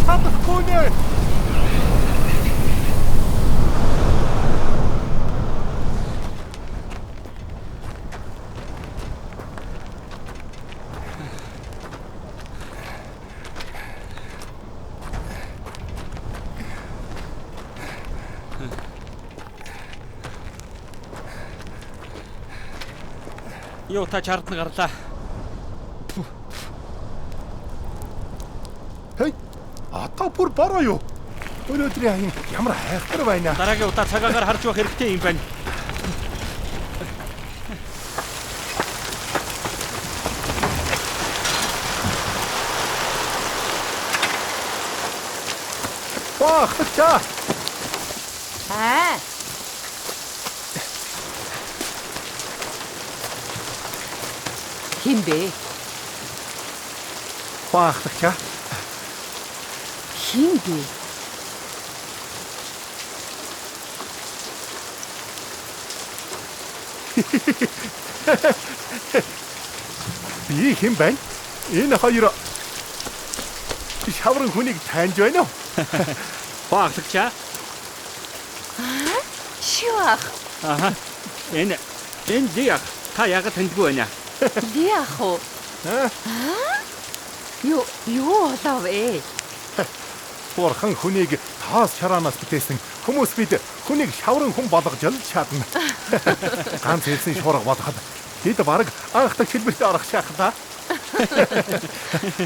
Чадахгүй нэ. Юу та чардна гарлаа. Хей. Одоо бүр бороо юу? Өнөөдрийн аян ямар хайхтар байна. Дараагийн удаа цагаагаар харж явах хэрэгтэй юм байна. Баахтаа. Аа. Хэн бэ? Баахтаа. Хэн бэ? Би хэн байна? Энэ хоёр шаврын хүнийг таньж байна уу? Баахлагчаа. Шив ах. Аха. Энэ Ли ах. Та яагаад таньдгүй байна? Ли ах уу? Аа? Юу болов ээ? Бурхан хүнийг тоос шараанаас бүтээсэн. Хүмүүс бид хүнийг шаврын хүн болгож л чадна. Ганц хэлсэн шуурга болгоход бид бараг анхдаг хэлбэрт орох шахлаа.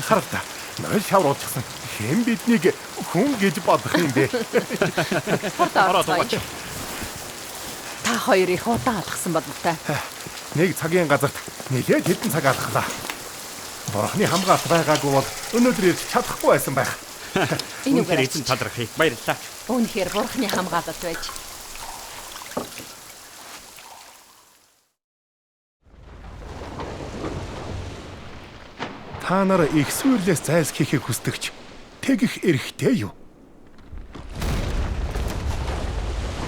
Харав та. Ноёл шавруулчихсан. Хэн биднийг хүн гэж бодох юм бэ? Хурд Ороод орцгоё. угаач. Та хоёр их удаан алхсан бололтой. Нэг цагийн газарт нэлээд хэдэн цаг алхлаа. Бурхны хамгаалт байгаагүй бол өнөөдөр ирж чадахгүй байсан байх. Энэ Үнэхээр үгээр эзэн талархъя. Баярлалаа. Үнэхээр бурхны хамгаалалт байж. Та нар их сүйрлээс зайлсхийхийг хүсдэгч тэгэх эрхтэй юу?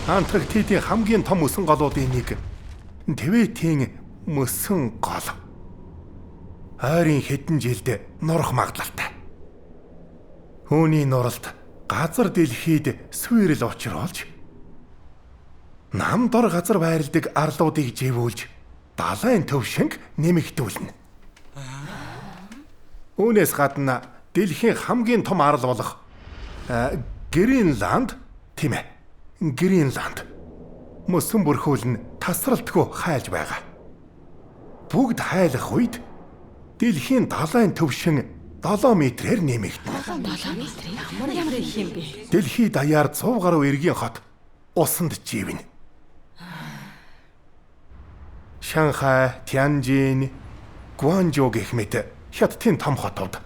Антарктидын хамгийн том мөсөн голуудын нэг Тибетийн мөсөн гол. Ойрын хэдэн жилд нурах магадлалтай. Үүний нуралд газар дэлхийд сүйрэл учруулж нам дор газар байрладаг арлуудыг живүүлж далайн төвшинг нэмэгдүүлнэ. Үүнээс гадна дэлхийн хамгийн том арал болох Гренланд тийм ээ. Гренланд мөсөн бүрхүүл нь тасралтгүй хайлж байгаа. Бүгд хайлах үед дэлхийн далайн төвшин 7 метрээр нэмэгдэнэ. 7 метр ямар их юм бэ? Дэлхий даяар 100 гаруй эргийн хот усанд живнэ. Шанхай, Тяньжин, Гуанчжоу гэх мэт хятадын том хотууд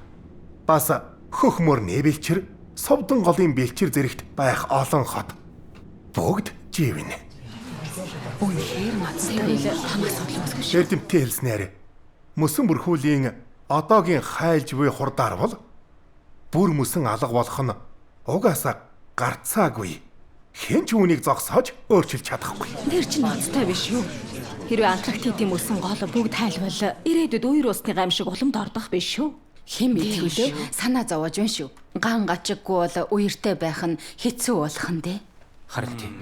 бас хөх мөрний бэлчээр, сувдан голын бэлчээр зэрэгт байх олон хот бүгд живнэ. Үнэхээр ноцтой юм. Том асуудал үүсгэн шүү. Эрдэмтдийн хэлснээр мөсөн бүрхүүлийн одоогийн хайлж буй хурдаар бол бүр мөсөн алга болох нь угаасаа гарцаагүй. Хэн ч үүнийг зогсоож өөрчилж чадахгүй. Тэр чинь ноцтой биш юу? Хэрвээ Антарктидын мөсөн гол бүгд хайлбал ирээдүйд үер усны гамшиг уламд ордох биш үү? Хэн мэдэх вүлээ? Санаа зовоож байна шүү. Ган гачиггүй бол үертэй байх нь хэцүү болох нь дээ. Харин тийм.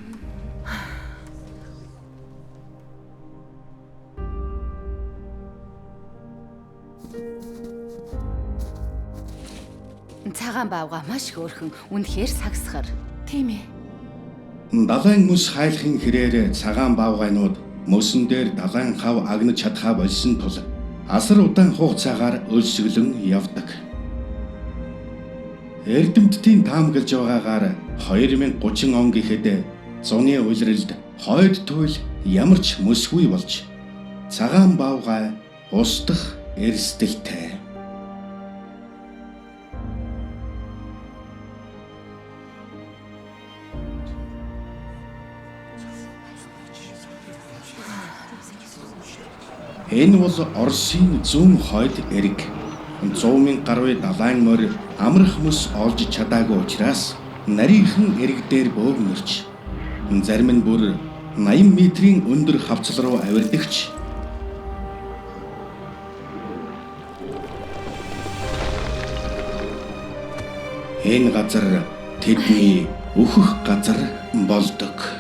Цагаан баавга маш хөөрхөн, үнэхээр сагсхар. Тийм ээ. Далайн мөс хайлахын хэрээр цагаан баавгайнууд мөсөн дээр далайн хав агнаж чадхаа болсон тул асар удаан хугацаагаар өлсгөлөн явдаг. Эрдэмтдийн таамаглаж байгаагаар 2030 он гэхэд зуны улиралд хойд туйл ямар ч мөсгүй болж цагаан баавгай устдах эрсдэлтэй. Энэ бол Оросын зүүн хойд эрэг. 100 мянга гаруй далайн морь амрах мөс олж чадаагүй учраас нарийнхан эрэг дээр бөөгнөрч зарим нь бүр 80 метрийн өндөр хавцал руу авирдагч Энэ газар тэдний өөхөх газар болдог.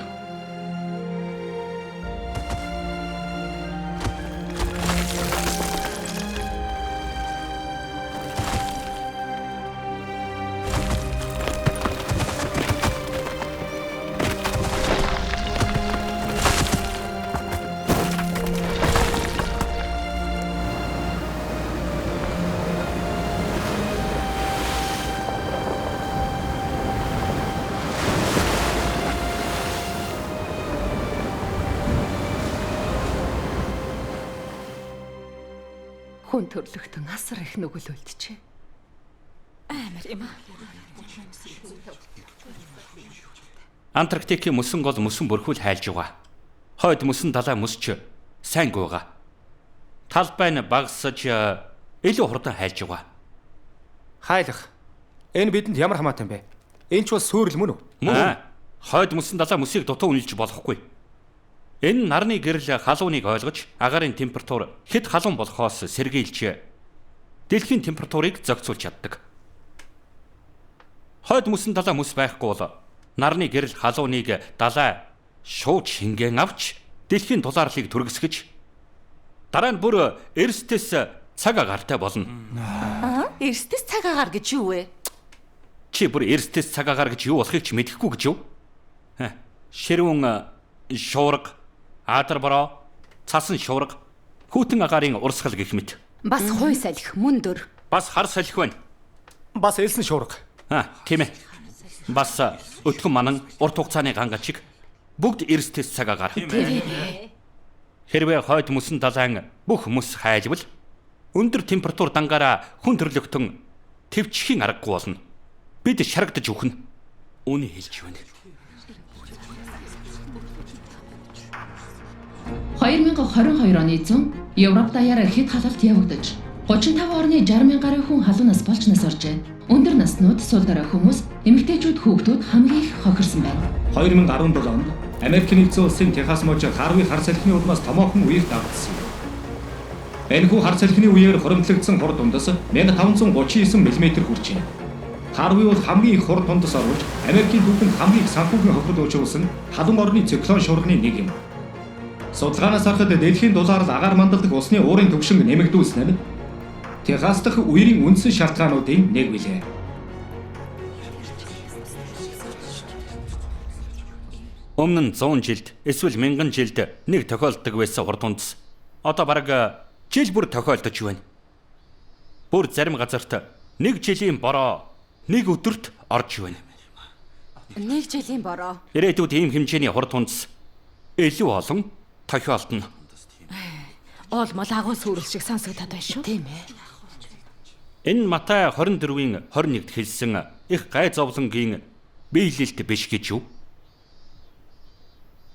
Хүн төрлөختөн асар их нүгэл үлджээ. Амар юм аа. Антарктикийн мөсөн гол мөсөн бүрхүүл хайлж байгаа. Хойд мөсөн далай мөсч сайн гуйгаа. Талбай нь багасж илүү хурдан хайлж байгаа. Хайлах. Энэ бидэнд ямар хамаатай юм бэ? Энэ ч бас сүрэл мөн үү? Мөн. Хойд мөсөн далай мөсийг дутуу үнэлж болохгүй. Энэ нарны гэрэл халууныг ойлгож агаарын температур хэд халуун болохоос сэргийлж дэлхийн температурыг зохицуулж чаддаг. Хойд мөсөн далай мөс байхгүй бол нарны гэрэл халууныг далай шууд шингэн авч дэлхийн дулаарлыг түргэсгэж дараа нь бүр эрстэс цаг агаартай болно. Эрстэс цаг агаар гэж юу вэ? Чи бүр эрстэс цаг агаар гэж юу болохыг ч мэдэхгүй гэж юу? Ширүүн шуурга, адар бороо, цасан шуурга, хүйтэн агаарын урсгал гэх мэт. Бас хуй салхи, мөн дөр. Бас хар салхи байна. Бас элсэн шуурга. Тийм ээ. Бас өтгөн манан урт хугацааны ган гачиг бүгд эрстэс цаг агаар. Хэрвээ хойд мөсөн далайн бүх мөс хайлбал өндөр температур дангаараа хүн төрлөختөн тэвчхийн аргагүй болно. Бид шарагдаж үхнэ. Үүний хэлж байна. 2022 оны зун Европ даяар хэд халалт явагдаж 35 орны 60 мянган гаруй хүн халуунаас болж нас оржээ. Өндөр наснууд, сул дорой хүмүүс, эмэгтэйчүүд, хүүхдүүд хамгийн их хохирсон байна. 2017 онд Америк нэгдсэн улсын Техас мужи Харви хар салхины улмаас томоохон үерт автсан юм. Энэхүү хар салхины үеэр хуримтлагдсан хур дундас 1539 мм хүрчээ. Харви бол хамгийн их хур дундас оруулж Америкийн түүхэнд хамгийн их санхүүгийн хохирол учруулсан халуун орны циклон шуурганы нэг юм. Судалгаанаас харахад дэлхийн дулаарл агаар мандалдах усны уурын түвшинг нэмэгдүүлсэн нь Техас дахь үерийн үндсэн шалтгаануудын нэг билээ. Өмнө нь 100 жилд эсвэл 1000 жилд нэг тохиолддог байсан хур дундас одоо бараг жил бүр тохиолдож байна. Бүр зарим газарт нэг жилийн бороо нэг өдөрт орж байна. Нэг жилийн бороо. Ирээдүйд ийм хэмжээний хур дундас илүү олон тохиолдоно. Уул мол агуу сүрэл шиг сонсогдоод байна шүү. Тийм ээ. Энэ Матай 24-ийн 21-д хэлсэн их гай зовлонгийн биелэлт биш гэж юу?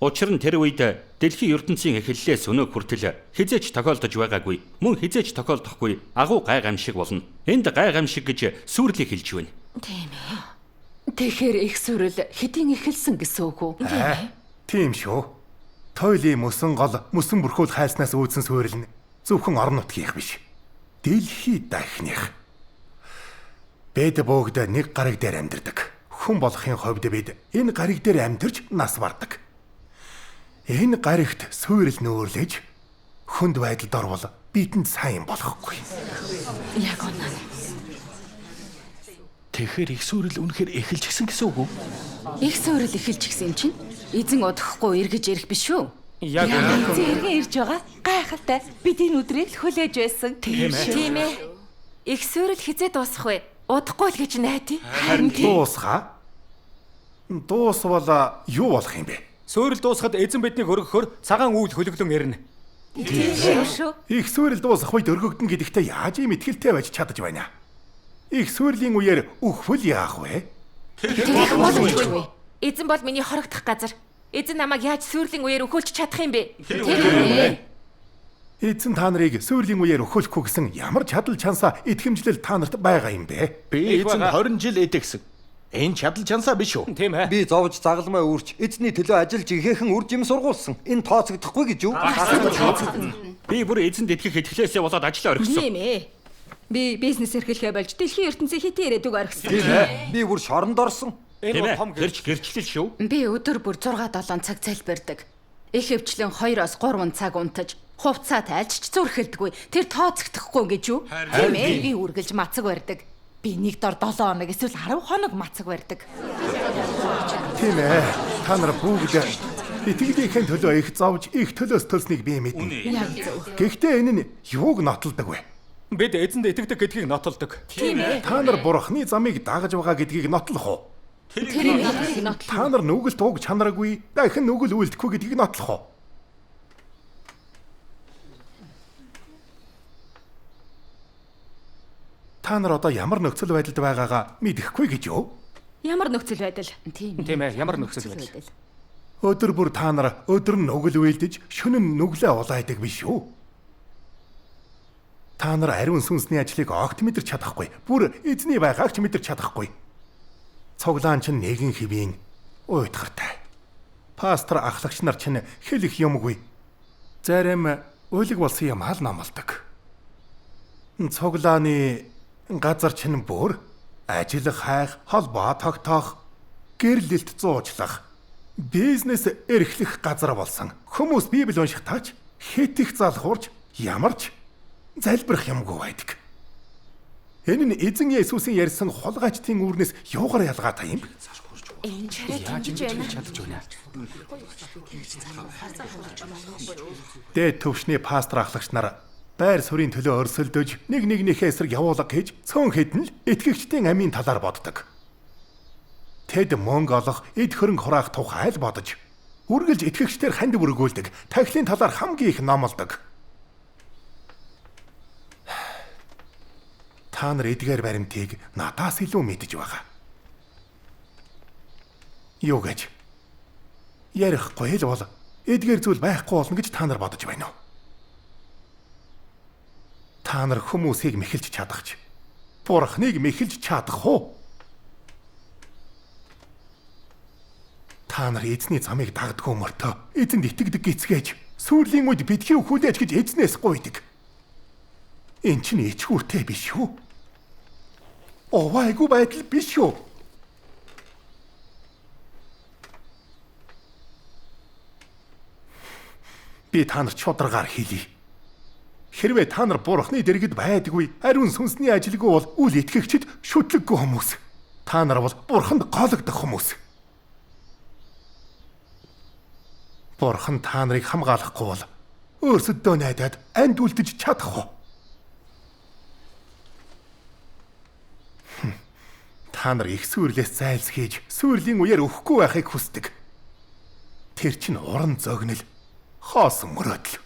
Учир нь тэр үед дэлхийн ертөнцийн эхлэлээс өнөө хүртэл хэзээ ч тохиолдож байгаагүй, мөн хэзээ ч тохиолдохгүй агуу гай гамшиг болно. Энд гай гамшиг гэж сүрлийг хэлж байна. Тийм ээ. Тэгэхээр их сүрэл хэдийн эхэлсэн гэсэн үг үү? Тийм шүү. Туйлын мөсөн гол мөсөн бүрхүүл хайснаас үүдсэн сүрэл нь зөвхөн орон нутгийнх биш. Дэлхий дахных. Бид бүгд нэг гариг дээр амьдардаг. Хүн болохын хувьд бид энэ гариг дээр амьдарч нас бардаг. Энэ гаригт сүрэл нүүрлэж хүнд байдалд орвол бидэнд сайн болохгүй. Яг үнэн. Тэгэхээр их сүрэл үнэхээр эхэлчихсэн гэсэн үг үү? Их сүрэл эхэлчихсэн юм чинь. Эзэн удахгүй эргэж ирэх биш үү? Яг үнэн. Эзэн эргэн ирж байгаа. Гайхалтай. Бид энэ өдрийг л хүлээж байсан. Тийм ээ. Тийм ээ. Их сүрэл хизээ дуусах вэ? Удахгүй л гэж найдаа. Харин дуусгаа. Дуусвал юу болох юм бэ? Сүрэл дуусахад эзэн биднийг өргөхөөр цагаан үйл хөлөглөн ирнэ. Тийм шүү шүү. Их сүрэл дуусах үед өргөгдөн гэдэгтээ яаж ийм итгэлтэй байж чадаж байна? Их сүрлийн үеэр үхвэл яах вэ? Тэр боломжгүй. Эзэн бол миний хорогдох газар. Эзэн намайг яаж сүрлийн үеэр өхүүлж чадах юм бэ? Тийм ээ. Эзэн та нарыг сүрлийн үеэр өхүүлэхгүй гэсэн ямар чадал чансаа итгэмжлэл та нарт байгаа юм бэ? Би эзэнд 20 жил итгэсэн. Энэ чадал чансаа биш үү? Тийм ээ. Би зовж загалмай үрч эзний төлөө ажиллаж ихэхэн үр жим сургуулсан. Энэ тооцогдохгүй гэж юу? Би бүр эзэнд итгэх итгэлээсээ болоод ажлаа орхисон. Тийм ээ. Би бизнес эрхлэхээ болж дэлхийн ертөнцийн хэдийн ирээдүг орхисон. Тийм ээ. Би бүр шоронд орсон. Энэ бол том гэрч гэрчлэл шүү. Би өдөр бүр 6-7 цаг залбирдаг. Их хвчлэн 2-3 цаг унтаж хувцаа тайлж ч зүрхэлдэггүй. Тэр тооцогдохгүй гэж юу? Тийм ээ. Би үргэлж мацаг барьдаг. Би нэг дор 7 хоног эсвэл 10 хоног мацаг барьдаг. Тийм ээ. Та нар бүгд итгэлийнхээ төлөө их зовж, их төлөөс төлснийг би мэднэ. Яг зөв. Гэхдээ энэ нь юуг нотолдог вэ? Бид эзэнд итгэдэг гэдгийг нотолдог. Тийм ээ. Та нар Бурхны замыг дагаж байгаа гэдгийг нотлох уу? Тэрийг нотлох. Та нар нүгэлт уг чанаргүй, дахин нүгэл үйлдэхгүй гэдгийг нотлох уу? Та нар одоо ямар нөхцөл байдалд байгаагаа мэдэхгүй гэж юу? Ямар нөхцөл байдал? Тийм. Тийм ээ, ямар нөхцөл байдал? Өдөр бүр та нар өдөр нь нүгэл үйлдэж, шөнө нь нүглээ улайдаг биш үү? Та нар ариун сүнсний ажлыг огт мэдэрч чадахгүй. Бүр эзний байгааг ч мэдэрч чадахгүй. Цуглаан чинь нэгэн хэвийн уйтгартай. Пастор ахлагч нар чинь хэлэх юмгүй. Зарим уйлэг болсон юм ал номлодог. Цуглааны газар чинь бүр ажил хайх, холбоо тогтоох, гэрлэлт зуучлах, бизнес эрхлэх газар болсон. Хүмүүс Библи унших таач хэт их залхуурч ямарч залбирах юмгүй байдаг. Энэ нь эзэн Есүсийн ярьсан хулгайчдын үүрнээс юугаар ялгаатай юм бэ? Энэ чарай тэгж байна. Чадаж байна. Дээд төвшний пастор ахлагч нар байр суурийн төлөө өрсөлдөж, нэг нэгнийхээ эсрэг явуулга хийж, цөөн хэдэн л итгэгчдийн амийн талаар боддог. Тэд мөнгө олох, эд хөрөнгө хураах тухай л бодож, үргэлж итгэгчдээр ханд бүргүүлдэг, тахилын талаар хамгийн их номлодог. Та нар эдгээр баримтыг надаас илүү мэдэж байгаа. Юу гэж? Ярихгүй л бол эдгээр зүйл байхгүй болно гэж та нар бодож байна уу? Та нар хүмүүсийг мэхэлж чадах ч Бурхныг мэхэлж чадах уу? Та нар эзний замыг дагдгүй мөртөө эзэнд итгэдэг гисгээж сүүлийн үед битгий хүлээж гэж эзнээс гуйдаг. Энэ чинь ичгүүртэй биш үү? Овайгүй байдал биш үү? Би та нарт шударгаар хэлье. Хэрвээ та нар Бурхны дэргэд байдаггүй, ариун сүнсний ажилгүй бол үл итгэгчид шүтлэггүй хүмүүс. Та нар бол Бурханд гоологдох хүмүүс. Бурхан та нарыг хамгаалахгүй бол өөрсөддөө найдаад анд үлдэж чадах уу? Та нар их сүрлээс зайлсхийж, сүрлийн үеэр өгөхгүй байхыг хүсдэг. Тэр чинь уран зөгнөл, хоосон мөрөөдөл.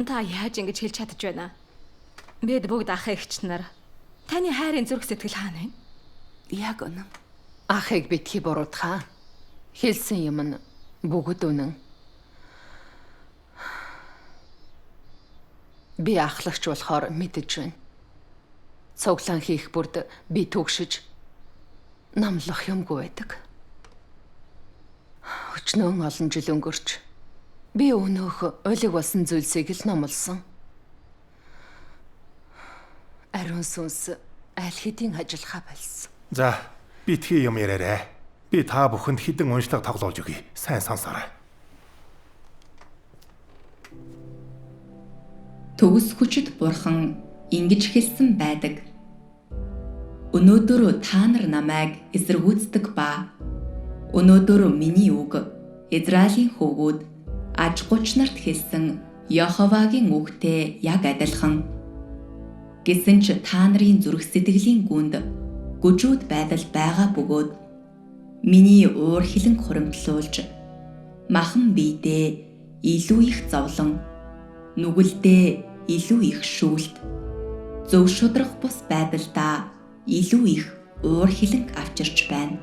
Та яаж ингэж хэлж чадаж байна? Бид бүгд ах эгч нар. Таны хайрын зүрх сэтгэл хаана вэ? Яг үнэн. Ахыг битгий буруутгаа. Хэлсэн юм нь бүгд үнэн. Би ахлагч болохоор мэдэж байна. Цуглаан хийх бүрд би түгшиж намлах юмгүй байдаг. Өчнөөн олон жил өнгөрч би өнөөх улиг болсон зүйлсийг л номлосон. Ариун сүнс аль хэдийн ажиллахаа болсон. За, битгий юм яриарай. Би та бүхэнд хідэн уншлага тоглуулж өгье. Сайн сонсоорой. Төгс хүчит бурхан ингэж хэлсэн байдаг. Өнөөдөр та нар намайг эсэргүүцдэг ба өнөөдөр миний үг Израилийн хөвгүүд аж гуч нарт хэлсэн Яховагийн үгтэй яг адилхан. Гэсэн ч та нарын зүрх сэтгэлийн гүнд гүжүүд байдал байгаа бөгөөд миний уур хилэн хуримтлуулж махан биедээ илүү их зовлон нүгэлдээ илүү их шүүлт зөв шудрах бус байдалдаа илүү их уур хилэнг авчирч байна.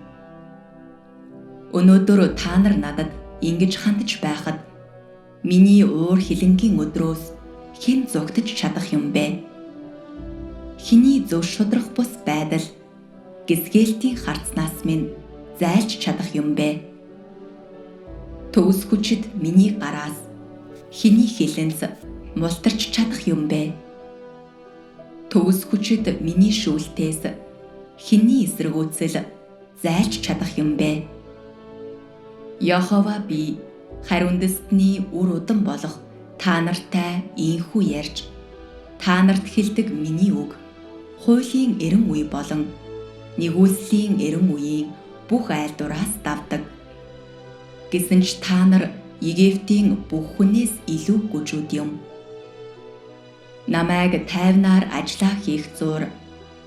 Өнөөдөр та нар надад ингэж хандж байхад миний уур хилэнгийн өдрөөс хэн зугтаж чадах юм бэ? Хэний зөв шудрах бус байдал гисгээлтийн харцнаас минь зайлж чадах юм бэ? Төгс хүчит миний гараас хэний хилэнц мултарч чадах юм бэ? Төгс хүчит миний шүүлтээс хэний эсэргүүцэл зайлж чадах юм бэ? Яхова би харь үндэстний үр удам болох та нартай ийнхүү ярьж та нарт хэлдэг миний үг хуулийн эрен үе болон нэгүүлслийн эрен үеийн бүх айлдвараас давдаг. Гэсэн ч та нар Египтийн бүх хүнээс илүү гүжүүд юм. Намайг тайвнаар ажлаа хийх зуур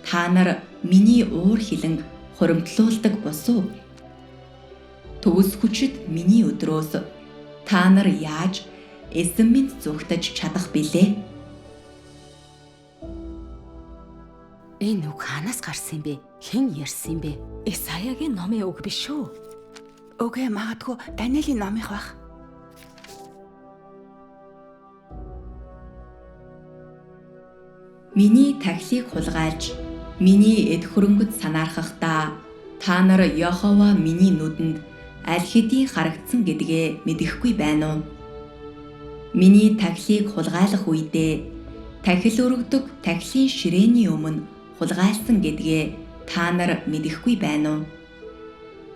та нар миний уур хилэнг хуримтлуулдаг босуу? Төгс хүчит миний өдрөөс та нар яаж эзэн минь зүгтэж чадах билээ? Энэ үг хаанаас гарсан юм бэ? Хэн ярьсан юм бэ? Исаягийн номын үг биш үү? Үгүй магадгүй Даниэлийн номынх байх. Миний тахилыг хулгайлж, миний эд хөрөнгөд санаархахдаа та нар Яхова миний нүдэнд аль хэдийн харагдсан гэдгээ мэдэхгүй байна уу? Миний тахилыг хулгайлах үедээ тахил өргөдөг тахилын ширээний өмнө хулгайлсан гэдгээ та нар мэдэхгүй байна уу?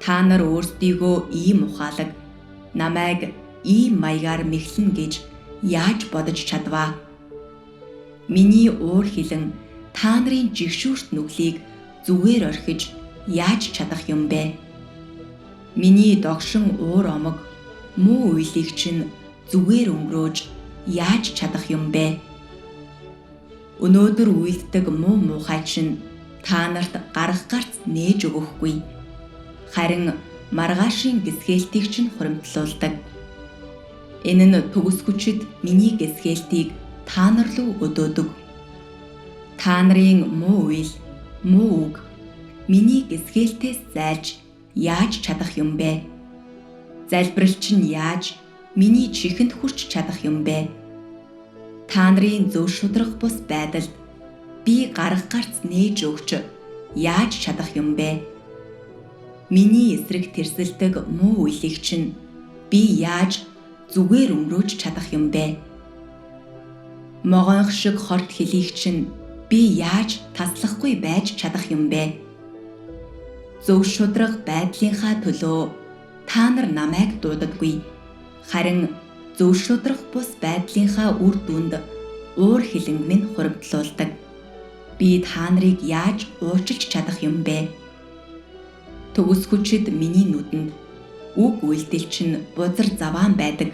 Та нар өөрсдийгөө ийм ухаалаг, намайг ийм маягаар мэхлэнэ гэж яаж бодож чадваа? Миний уур хилэн та нарын жигшүүрт нүглийг зүгээр орхиж яаж чадах юм бэ? Миний догшин уур омог муу үелийг чинь зүгээр өнгөрөөж яаж чадах юм бэ? Өнөөдөр үйлддэг муу муухай чинь та нарт гарах гарц нээж өгөхгүй. Харин маргаашийн гисгээлтийг чинь хуримтлуулдаг. Энэ нь төгс хүчит миний гисгээлтийг та нар руу өдөөдөг. Та нарын муу үйл, муу үг миний гисгээлтээс зайлж яаж чадах юм бэ? Залбирал чинь яаж миний чихэнд хүрч чадах юм бэ? Та нарын зөв шударга бус байдалд би гарах гарц нээж өгч яаж чадах юм бэ? Миний эсрэг тэрсэлдэг муу үелийг чинь би яаж зүгээр өнгөрөөж чадах юм бэ? Могойнх шиг хорт хөлийг чинь би яаж таслахгүй байж чадах юм бэ? Зөв шударга байдлынхаа төлөө та нар намайг дуудадаггүй. Харин зөв шударга бус байдлынхаа үр дүнд уур хилэнг минь хуримтлуулдаг. Би та нарыг яаж уучлж чадах юм бэ? Төгс хүчит миний нүдэнд үг үйлдэл чинь бузар заваан байдаг.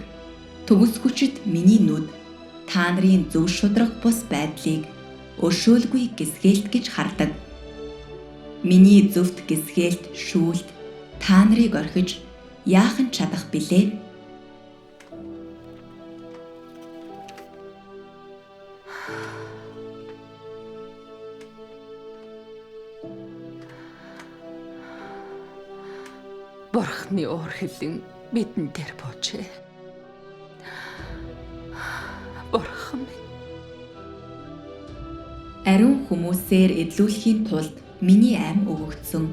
Төгс хүчит миний нүд та нарын зөв шударга бус байдлыг өршөөлгүй гисгээлт гэж хардаг. Миний зөвхт гисгээлт шүүлт та нарыг орхиж яахан чадах билээ? Бурхны уур хилэн бидэн дээр буужээ. Бурхан минь. Ариун хүмүүсээр эдлүүлэхийн тулд миний ам өгөгдсөн.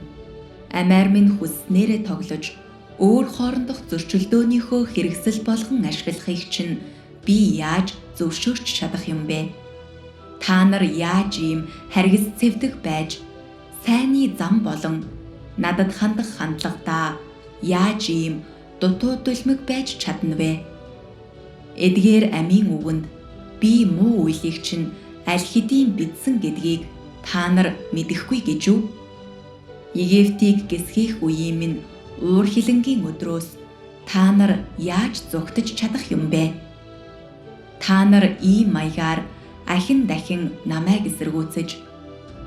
Амиар минь хүсснээрээ тоглож өөр хоорондох зөрчилдөөнийхөө хэрэгсэл болгон ашиглахыг чинь би яаж зөвшөөрч чадах юм бэ? Та нар яаж ийм харгас цэвдэг байж сайнны зам болон надад хандах хандлагадаа яаж ийм дутуу дүлмэг байж чадна вэ? Эдгээр амийн үгэнд би муу үйлийг чинь аль хэдийн бидсэн гэдгийг та нар мэдэхгүй гэж үү? Египтийг гисгийх үеийн минь уур хилэнгийн өдрөөс та нар яаж зүгтэж чадах юм бэ? Та нар ийм маягаар ахин дахин намайг эсэргүүцэж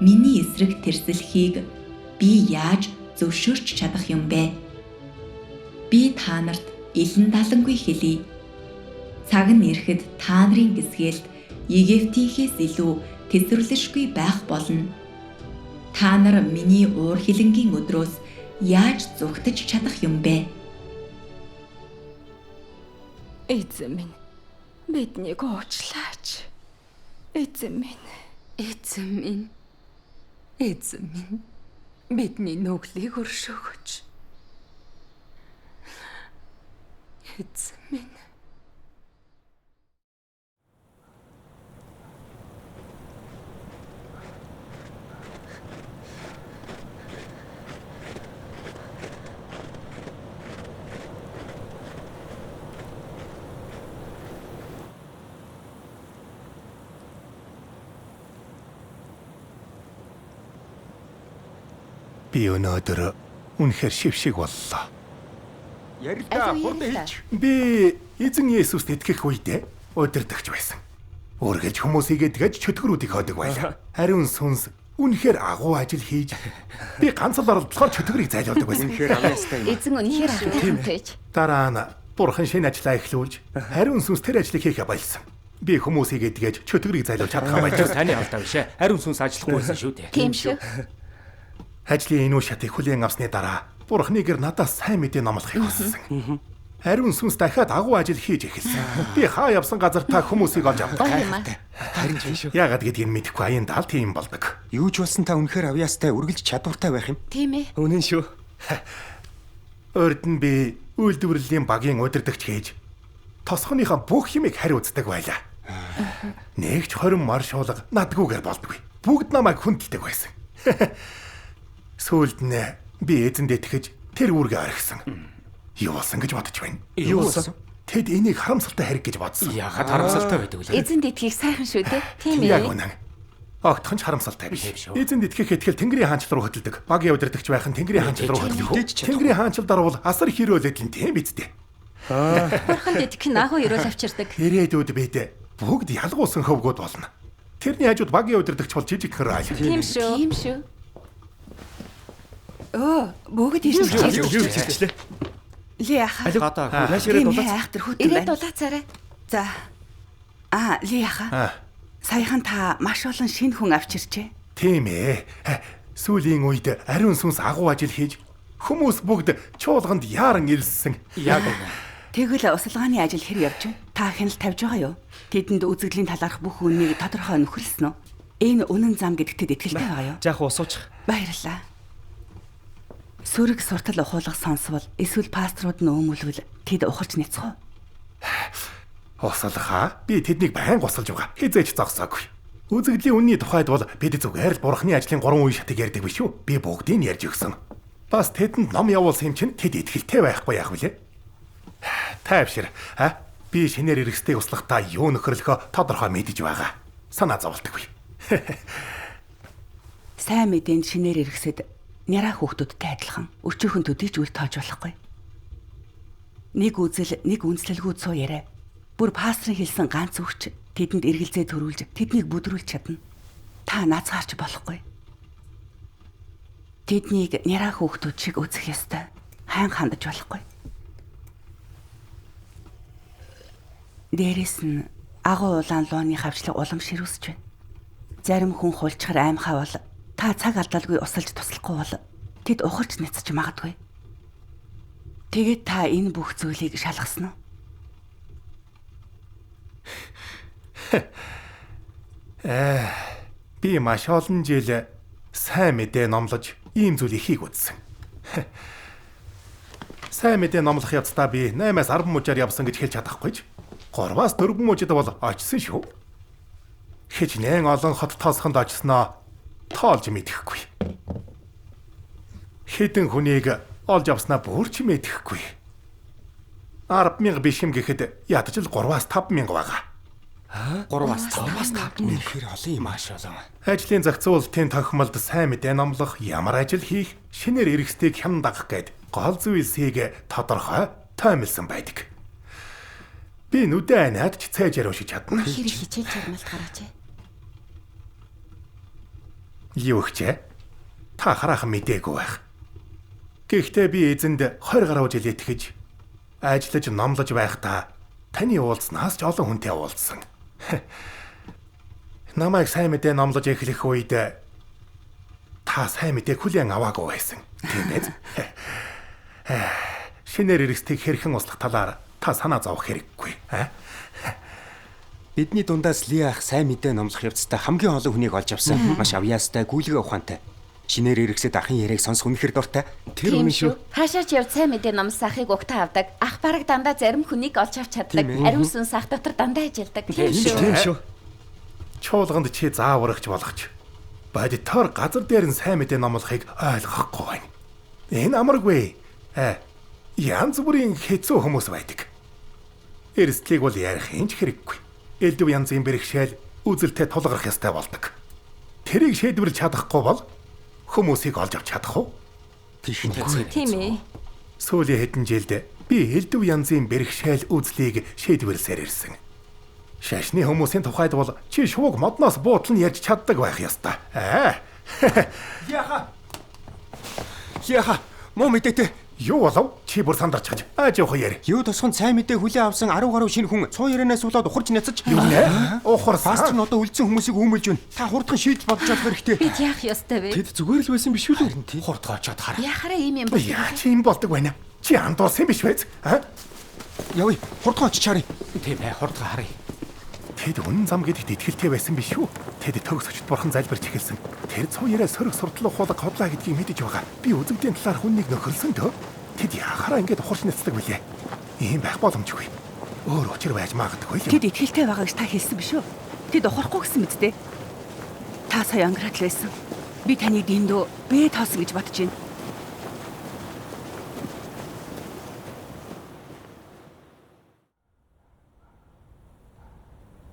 миний эсрэг тэрсэлхийг би яаж зөвшөөрч чадах юм бэ? Би та нарт илэн далангүй хэлье. Цаг нь ирэхэд та нарын гисгээлт Египтийнхээс илүү тэсвэрлэшгүй байх болно. Та нар миний уур хилэнгийн өдрөөс яаж зүгтэж чадах юм бэ? Эзэн минь, биднийг уучлаач. Эзэн минь. Эзэн минь. Эзэн минь. Бидний нүглийг өршөөгөөч. Эзэн минь. Би өнөөдөр үнэхээр шившиг боллоо. Ярилдаа хурдан хэлж. Би эзэн Есүст итгэх үедээ удирдахч байсан. Үргэлж хүмүүсийг эдгэж чөтгөрүүдийг ходог байлаа. Ариун сүнс үнэхээр агуу ажил хийж би ганц л оролдлохоор чөтгөрийг зайлуулдаг байсан. Үнэхээр авьяастай юм. Эзэн үнэхээр ахтай. Дараа нь бурхан шинэ ажлаа эхлүүлж ариун сүнс тэр ажлыг хийхэ болсон. Би хүмүүсийг эдгэж чөтгөрийг зайлуулж чадах байж. Таны алдаа биш ээ. Ариун сүнс ажиллахгүй байсан шүү дээ. Тийм шүү. Ажлын энэ үе шатыг хүлээн авсны дараа бурханы гэр надаас сайн мэдээ номлохыг хүссэн. Ариун сүнс дахиад агуу ажил хийж эхэлсэн. Би хаа явсан газар та хүмүүсийг олж авдаг. Харин тийм шүү. Яагаад гэдгийг мэдэхгүй аян дал тийм болдог. Юу ч болсон та үнэхээр авьяастай үргэлж чадвартай байх юм. Тийм ээ. Үнэн шүү. Урд нь би үйлдвэрлэлийн багийн удирдагч хийж тосгоныхаа бүх юмыг хариуцдаг байлаа. Нэгч 20 мар шуулга надгүйгээр болдгүй. Бүгд намайг хүндэлдэг байсан. Сүүлд нь би эзэнд итгэж тэр үүргээ орхисон. Юу болсон гэж бодож байна. Юу болсон? Тэд энийг харамсалтай хэрэг гэж бодсон. Яагаад харамсалтай байдаг вэ? Эзэнд итгэх сайхан шүү дээ. Тийм ээ. Яг үнэн. Огтхон ч харамсалтай биш. Эзэнд итгэх итгэл Тэнгэрийн хаанчл руу хөдөлдөг. Багийн удирдагч байх нь Тэнгэрийн хаанчл руу хөдөлөх. Тэнгэрийн хаанчл дарвал асар их ерөөлөд нь тийм биз дээ. Бурханд итгэх нь агуу ерөөл авчирдаг. Ирээдүйд бид бүгд ялгуусан хөвгүүд болно. Тэрний хажууд багийн удирдагч бол жижигхэн райл. Тийм шүү. Тийм шүү. Өө, бүгд ирчихлээ. Ли аха. Гадаа нааш ирээд улаац. Айхтар хүтэн байна. Ирээд улаацаарай. За. Аа, Ли аха. Саяхан та маш олон шинэ хүн авчирчээ. Тийм ээ. Сүүлийн үед ариун сүнс агуу ажил хийж хүмүүс бүгд чуулганд яаран илссэн. Яг үнэ. Тэгвэл усалгааны ажил хэр явж байна? Та хяналт тавьж байгаа юу? Тэдэнд үзэгдлийн талаарх бүх үннийг тодорхой нөхөрлсөн үү? Энэ үнэн зам гэдэгт итгэлтэй байгаа юу? Жаахан усуучих. Баярлалаа. Сөрөг суртал ухуулга сонсвол эсвэл пасторууд нь өмүүлвэл тэд ухарч няцах уу? Усалгаа би тэднийг байнга усалж байгаа. Хизээч зогсоогүй. Үзэгдлийн үнний тухайд бол бид зүгээр л бурхны ажлын 3 үе шатыг ярьдаг биш үү? Би бүгдийг ярьж өгсөн. Бас тэдэнд ном явуулсан юм чинь тэд итгэлтэй байхгүй яах вүлээ? Тайвшир. А? Би шинээр эргэстэй услахдаа юу нөхөрлөхөө тодорхой мэдэж байгаа. Санаа зовлтгүй. Сайн мэдээнд шинээр эргэсэд няраа хүүхдүүдтэй адилхан өчүүхэн төдий ч үл тоож болохгүй. Нэг үзэл, нэг үнслэлгүй цуу яриа. Бүр пастрын хэлсэн ганц үгч тэдэнд эргэлзээ төрүүлж, тэднийг бүдрүүлж чадна. Та наацгаарч болохгүй. Тэднийг няраа хүүхдүүд шиг үзэх ёстой. Хайн хандаж болохгүй. Дээрэс нь агуу улаан лууны хавчлаг улам ширүүсэж байна. Зарим хүн хулчхар аймхаа бол та цаг алдалгүй усалж туслахгүй бол тэд ухарч няцж магадгүй. Тэгээд та энэ бүх зүйлийг шалгасан уу? Би маш олон жил сайн мэдээ номлож ийм зүйлийг хийх үзсэн. Сайн мэдээ номлох явцдаа би 8-аас 10 мужаар явсан гэж хэлж чадахгүй ч 3-аас 4 мужид бол очсон шүү. Хичнээн олон хот тоосхонд очсноо тоолж мэдэхгүй. Хэдэн хүнийг олж авснаа бүр ч мэдэхгүй. 10,000 биш юм гэхэд ядаж л 3-аас 5,000 байгаа. 3-аас 5,000 үнэхээр олон юм ааш олон. Ажлын зохицуулалтын тохимолд сайн мэдээ номлох, ямар ажил хийх, шинээр эргэстийг хянан дагах гээд гол зүйлсийг тодорхой тоймлсон байдаг. Би нүдэ аниад ч цайжаар уншиж чадна. Үнэхээр хичээл чармалт гараач. Юу гэжээ? Та хараахан мдээгүй байх. Гэхдээ би эзэнд 20 гаруй жил итгэж ажиллаж номлож байхдаа таны уулзнаас ч олон хүнтэй уулзсан. Намайг сайн мэдээ номлож эхлэх үед та сайн мэдээг хүлээн аваагүй байсан. Тийм биз? Шинээр эргэстийг хэрхэн услах талаар та санаа зовох хэрэггүй. Бидний дундаас Ли ах сайн мэдээ номлох явцдаа хамгийн олон хүнийг олж авсан. Маш авьяастай, гүйлгээ ухаантай. Шинээр эргэсэд ахын яриаг сонсох үнэхэр дуртай. Тэр үнэн шүү. Хаашаа ч явж сайн мэдээ номлос ахыг угтаа авдаг. Ах бараг дандаа зарим хүнийг олж авч чаддаг. Ариун сүнс ах дотор дандаа ажилдаг. Тийм шүү. Тийм шүү. Чуулганд чи зааварч болгоч. Бодитоор газар дээр нь сайн мэдээ номлохыг ойлгохгүй байна. Энэ амаргүй. Янз бүрийн хэцүү хүмүүс байдаг. Эрсдлийг бол ярих юм ч хэрэггүй. Элдв янзын бэрхшээл үзэлтэй тулгарх ёстой болдог. Тэрийг шийдвэрлэж чадахгүй бол хүмүүсийг олж авч чадах уу? Тийм ээ. Сүүлийн хэдэн жилд би элдв янзын бэрхшээл үзлийг шийдвэрлсээр ирсэн. Шашны хүмүүсийн тухайд бол чи шувууг модноос буудлан ярьж чаддаг байх ёстой. Аа. Яха. Яха. Муу мэдээтэй. Юу болов? Чи бүр сандарч хаж. Аа жоохон яри. Юу тосгон сайн мэдээ хүлээн авсан 10 гаруй шинэ хүн цуу ярианаас болоод ухарч няцаж. Юу нэ? Ухарсан. Пастор нь одоо үлдсэн хүмүүсийг үүмэлж байна. Та хурдхан шийдэл бодож авах хэрэгтэй. Бид яах ёстой вэ? Тэд зүгээр л байсан биш үү л? Хурдхан очиод хар. Яхаараа ийм юм болдог. Яа чи юм болдог байна? Чи андуурсан биш үү? Аа? Явъя. Хурдхан очиж харъя. Тийм ээ, хурдхан харъя. Тэд үнэн зам гэдэгт итгэлтэй байсан биш үү? Тэд төгс өчт бурхан залбирч эхэлсэн. Тэр цуу яриа сөрөг суртал ухуулга худлаа гэдгийг мэдэж байгаа. Би үзэгдийн талаар хүннийг нөхөрлсөн дөө. Тэд яхаараа ингэж ухарч няцдаг билээ. Ийм байх боломжгүй. Өөр учир байж магадгүй юм. Тэд итгэлтэй байгаа гэж та хэлсэн биш үү? Тэд ухрахгүй гэсэн мэт дээ. Та сая ангираад л байсан. Би таныг дэндүү бэ тоосон гэж бодож байна.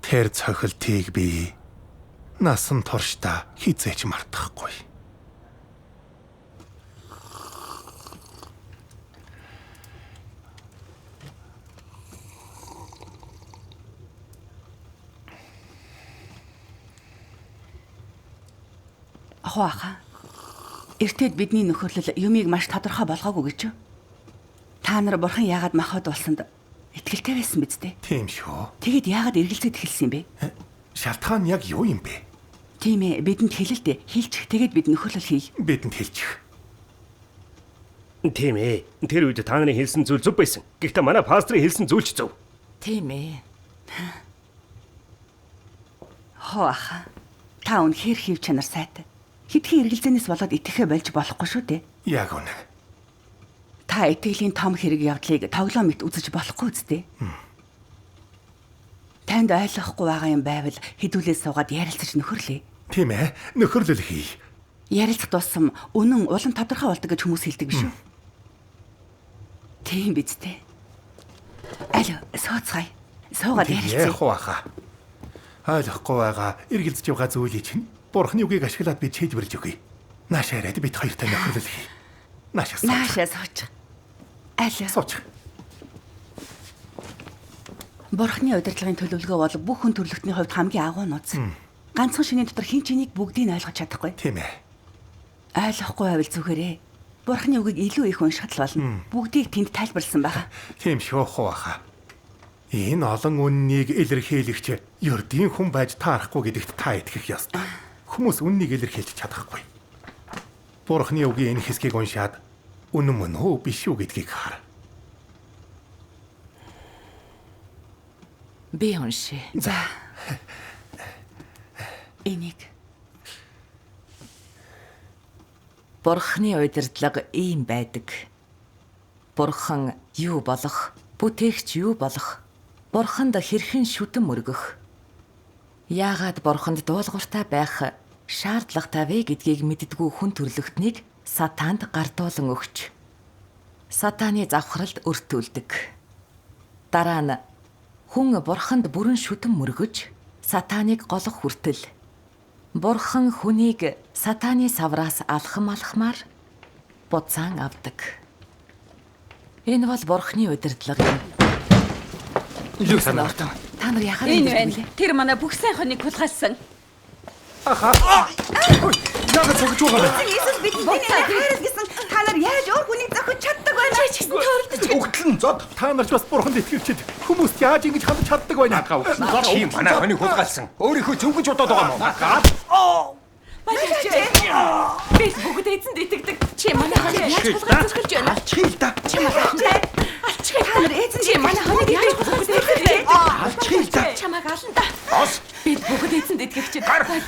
Тэр цохилтыг би насан туршдаа хизээч мартахгүй. Ахуу аха. Эртэд бидний нөхөрлөл юмыг маш тодорхой болгоогүй гэж юу? Та нар бурхан яагаад махад болсонд итгэлтэй байсан биз дээ? Тийм шүү. Тэгэд яагаад эргэлзээд эхэлсэн юм бэ? Шалтгаан яг юу юм бэ? Тийм ээ, бидэнд хэлэлдэ. Хэлчих. Тэгээд бид нөхөрлөл хий. Бидэнд хэлчих. Тийм ээ. Тэр үед та нарын хэлсэн зүйл зөв байсан. Гэхдээ манай пастрын хэлсэн зүйл ч зөв. Тийм ээ. Хоо аха. Та үнэхээр хэв чанар сайтай. Хэдхэн эргэлзээнээс болоод итгэхээ болж болохгүй шүү дээ. Яг үнэ. Та итгэлийн том хэрэг явдлыг тоглоом мэт үзэж болохгүй үсттэй. Танд ойлгохгүй байгаа юм байвал хэдүүлээ суугаад ярилцаж нөхөрлөе. Тийм ээ, нөхөрлөл хий. Ярилцах тусам үнэн улам тодорхой болдог гэж хүмүүс хэлдэг биш үү? Тийм биз дээ. Алё, сууцгаая. Суугаад ярилцъя. Яах вэ хаа? Ойлгохгүй байгаа, эргэлзэж байгаа зүйлийг чинь Бурхны үгийг ашиглаад би шийдвэрлэж өгье. Нааш яриад бид хоёртой нөхөрлөл хий. Наашаа сууч. Наашаа сууч. Алё. Сууч. Бурхны удирдлагын төлөвлөгөө бол бүх хүн төрөлхтний хувьд хамгийн агуу нууц. Ганцхан шинийн дотор хэн ч энийг бүгдийг нь ойлгож чадахгүй. Тийм ээ. Ойлгохгүй байвал зүгээрээ. Бурхны үгийг илүү их уншихад л болно. Бүгдийг тэнд тайлбарлсан байгаа. Тийм шүү хуу хаа. Энэ олон үннийг илэрхийлэгч ердийн хүн байж таарахгүй гэдэгт та итгэх ёстой. Хүмүүс үннийг илэрхийлж чадахгүй. Бурхны үгийн энэ хэсгийг уншаад үнэн мөн үү биш үү гэдгийг хар. Би уншия. За. Энийг Бурхны удирдлага ийм байдаг. Бурхан юу болох, бүтээгч юу болох, Бурханд хэрхэн шүтэн мөргөх, яагаад Бурханд дуулууртай байх шаардлагатай вэ гэдгийг мэддэггүй хүн төрлөختнийг сатаанд гардуулан өгч, сатааны завхралд өртүүлдэг. Дараа нь хүн Бурханд бүрэн шүтэн мөргөж, сатаныг голох хүртэл Бурхан хүнийг сатаны савраас алхам алхмаар буцаан авдаг. Энэ бол Бурханы удирдлага юм. Юу санаартаа. Та нар яхаар Энэ байна. Тэр манай бүх сайн хоног хулгайлсан. Аха. Яагаад цогж байгаа вэ? Иесус бидэнд хайрл гэсэн та нар яаж өөр хүнийг зохиж чаддаг вэ? Чи ч гэсэн төөрөлдөж Үгтэл нь зод. Та нар ч бас бурханд итгэгчид хүмүүст яаж ингэж хандаж чаддаг вэ? Чи манай хоног хулгайлсан. Өөрийнхөө зөв гэж бодоод байгаа юм уу? Балаач. Бид бүгд эзэнд итгэдэг. Чи манай хоног яаж хулгайлж зөрхөлж байна? Алчихъя л да. Чи манай алчихъя. Та нар эзэнд Чи манай хоног яаж хулгайлж зөрхөлж байна? Алчихъя л да. Чамайг ална да. Ос. Бид бүгд эзэнд итгэгчид. Балаач.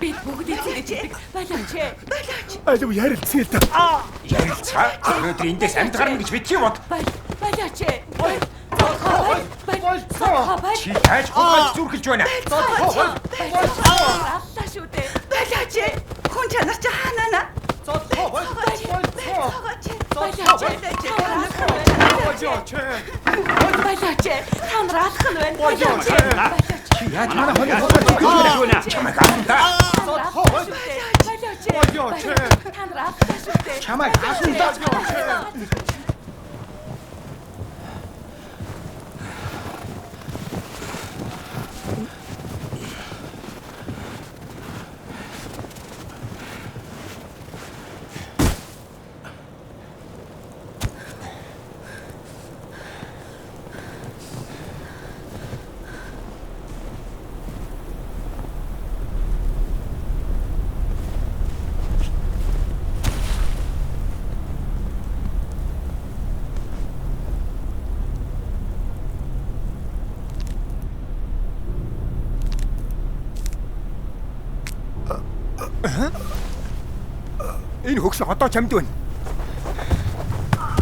Бид бүгд эзэнд итгэдэг. Балаач. Балаач. Алив ярилцъя л да. Ярилцаа. Өнөөдөр эндээс амьд гарна гэж битгий бод. Балаач. Болцоо. Чи яаж хулгайлж зүрхэлж байна? Аллаа шүү дээ. Балаач. Хүн чанар чи хаана на? Балаач. Та нар алах нь байна. Балаач. Чи яаж манай хоног хулгайлж зүрхэлж байна? Чамайг ална да. Чамайг ална даа. Энэ хөгс одоо чамд байна.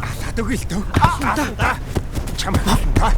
Алаад өгье л дөө. Чамд та.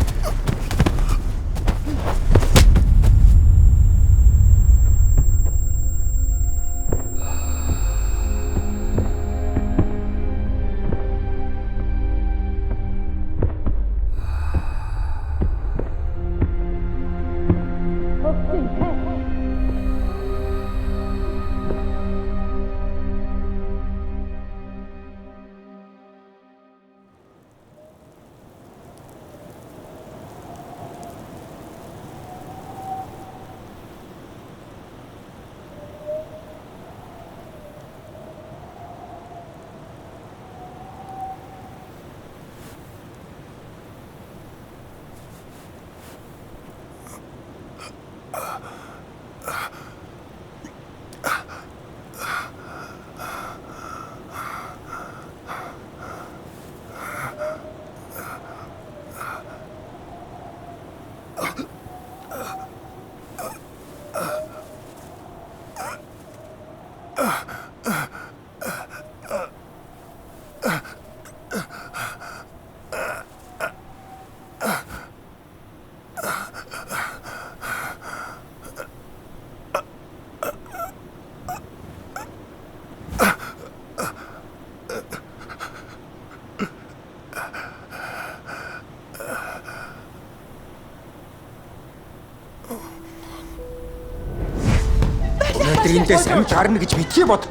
Өнөөдөр эндээс амж харна гэж битгий бод.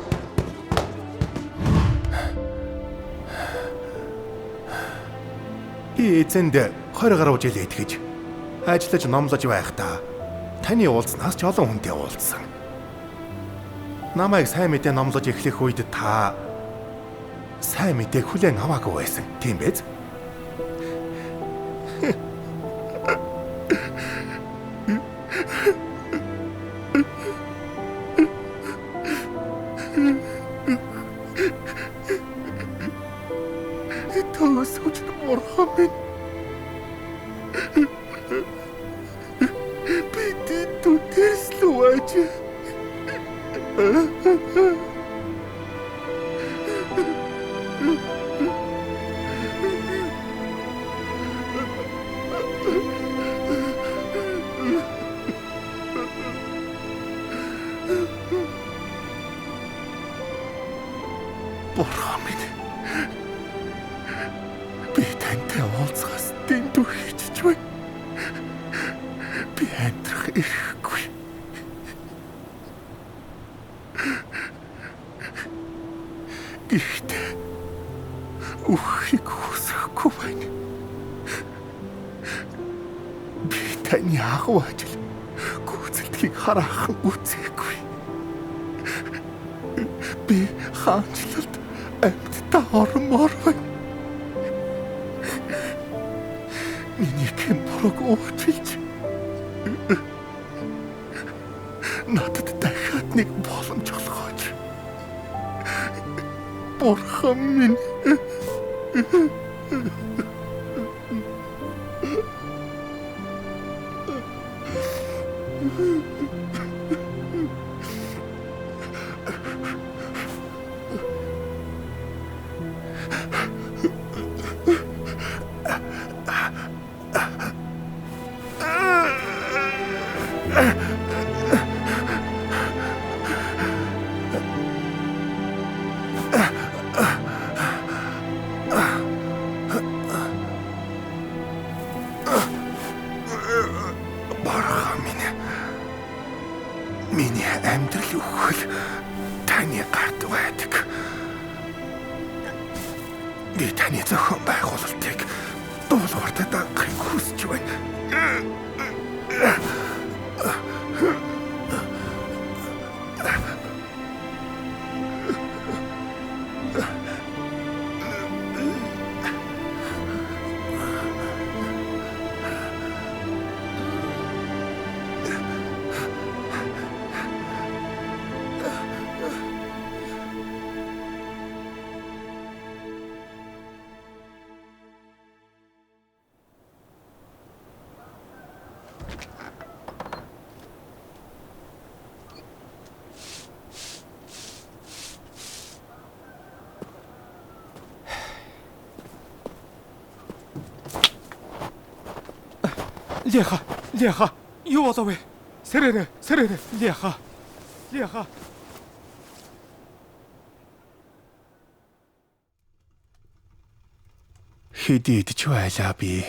Би эзэнд 20 гаруй жил итгэж ажиллаж номлож байхдаа таны уулзнаас ч олон хүнтэй уулзсан. Намайг сайн мэдээ номлож эхлэх үед та сайн мэдээг хүлээн аваагүй байсан. Тийм биз? Төгсөж бурхан минь. Би тэд тэрслүү аж. Бурхан минь. Би тантай уулзахаас дэндүү хичж байна. Би амьдрах эрхгүй. Гэхдээ үххийг хүсэхгүй байна. Би таны агуу ажил гүйцэлдгийг хараахан үзээгүй. Би хаанчлалд амьдтай ормоор байна. Миний гэм бурууг уучлж надад дахиад нэг боломж олгооч. Бурхан минь. Бурхан минь. Миний амьдрал үхэл таны гарт байдаг. Би таны зохион байгуулалтыг дуулууртай дагахыг хүсэж байна. Леха, Леха, юу болов вэ? Сэрэрэ, сэрэрэ, Леха. Леха. Хэдийд ч байлаа би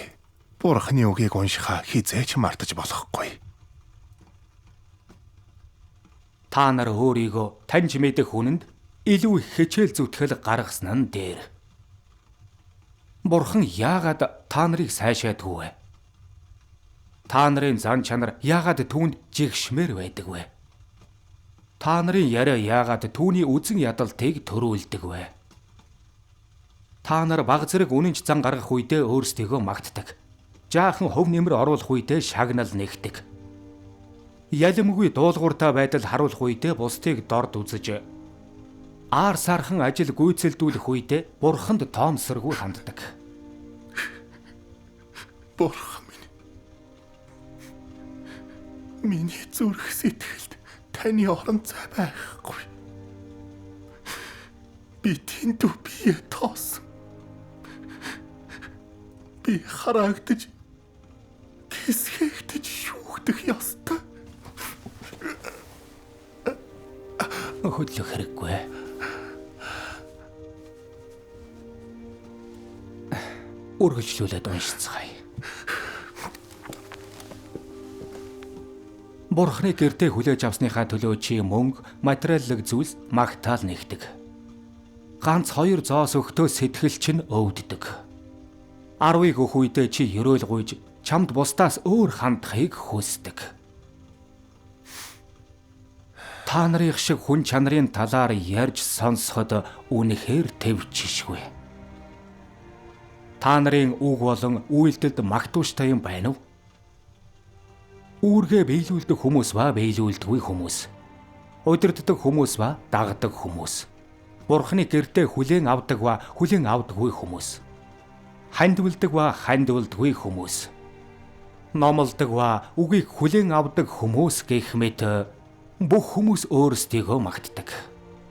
Бурхны үгийг уншихаа хизээч мартаж болохгүй. Та нар өөрийгөө таньж мэдэх хүнэнд илүү их хичээл зүтгэл гаргасан нь дээр. Бурхан яагаад та нарыг сайшаадгүй вэ? Та нарын зан чанар яагаад түүнд жигшмээр байдаг вэ? Та нарын яриа яагаад түүний үзэн ядалтыг төрүүлдэг вэ? Та нар баг зэрэг үнэнч зан гаргах үедээ өөрсдийгөө магтдаг. Жаахан хувь нэмэр оруулах үедээ шагнал нэгдэг. Ялимгүй дуулууртай байдал харуулах үедээ бусдыг дорд үзэж, аар сархан ажил гүйцэлдүүлэх үедээ бурханд тоомсоргүй ханддаг. Бурхан минь, миний зүрх сэтгэлд таны орон зай байхгүй. Би тэндүү бие тоосон. Би хараагдаж, гисгээгдэж шүүгдэх ёстой. Хөдлөх хэрэггүй. Үргэлжлүүлээд уншицгаая. Бурхны гэртээ хүлээж авсныхаа төлөө чи мөнгө, материаллык зүйлс магтаал нэгдэг. Ганц хоёр зоос өгтөө сэтгэл чинь өвддөг. 10-ыг өгөх үедээ чи ерөөл гуйж, чамд бусдаас өөр хандахыг хүсдэг. Та нарын шиг хүн чанарын талаар ярьж сонсоход үнэхээр тэвчишгүй. Та нарын үг болон үйлдэлд магтууштай юм байна уу? Үүргээ биелүүлдэг хүмүүс ба биелүүлдэггүй хүмүүс. Удирддаг хүмүүс ба дагдаг хүмүүс. Бурхны гэртээ хүлээн авдаг ба хүлээн авдаггүй хүмүүс. Хандвалдаг ба хандвалдаггүй хүмүүс. Номлодог ба үгийг хүлээн авдаг хүмүүс гэх мэт бүх хүмүүс өөрсдийгөө магтдаг.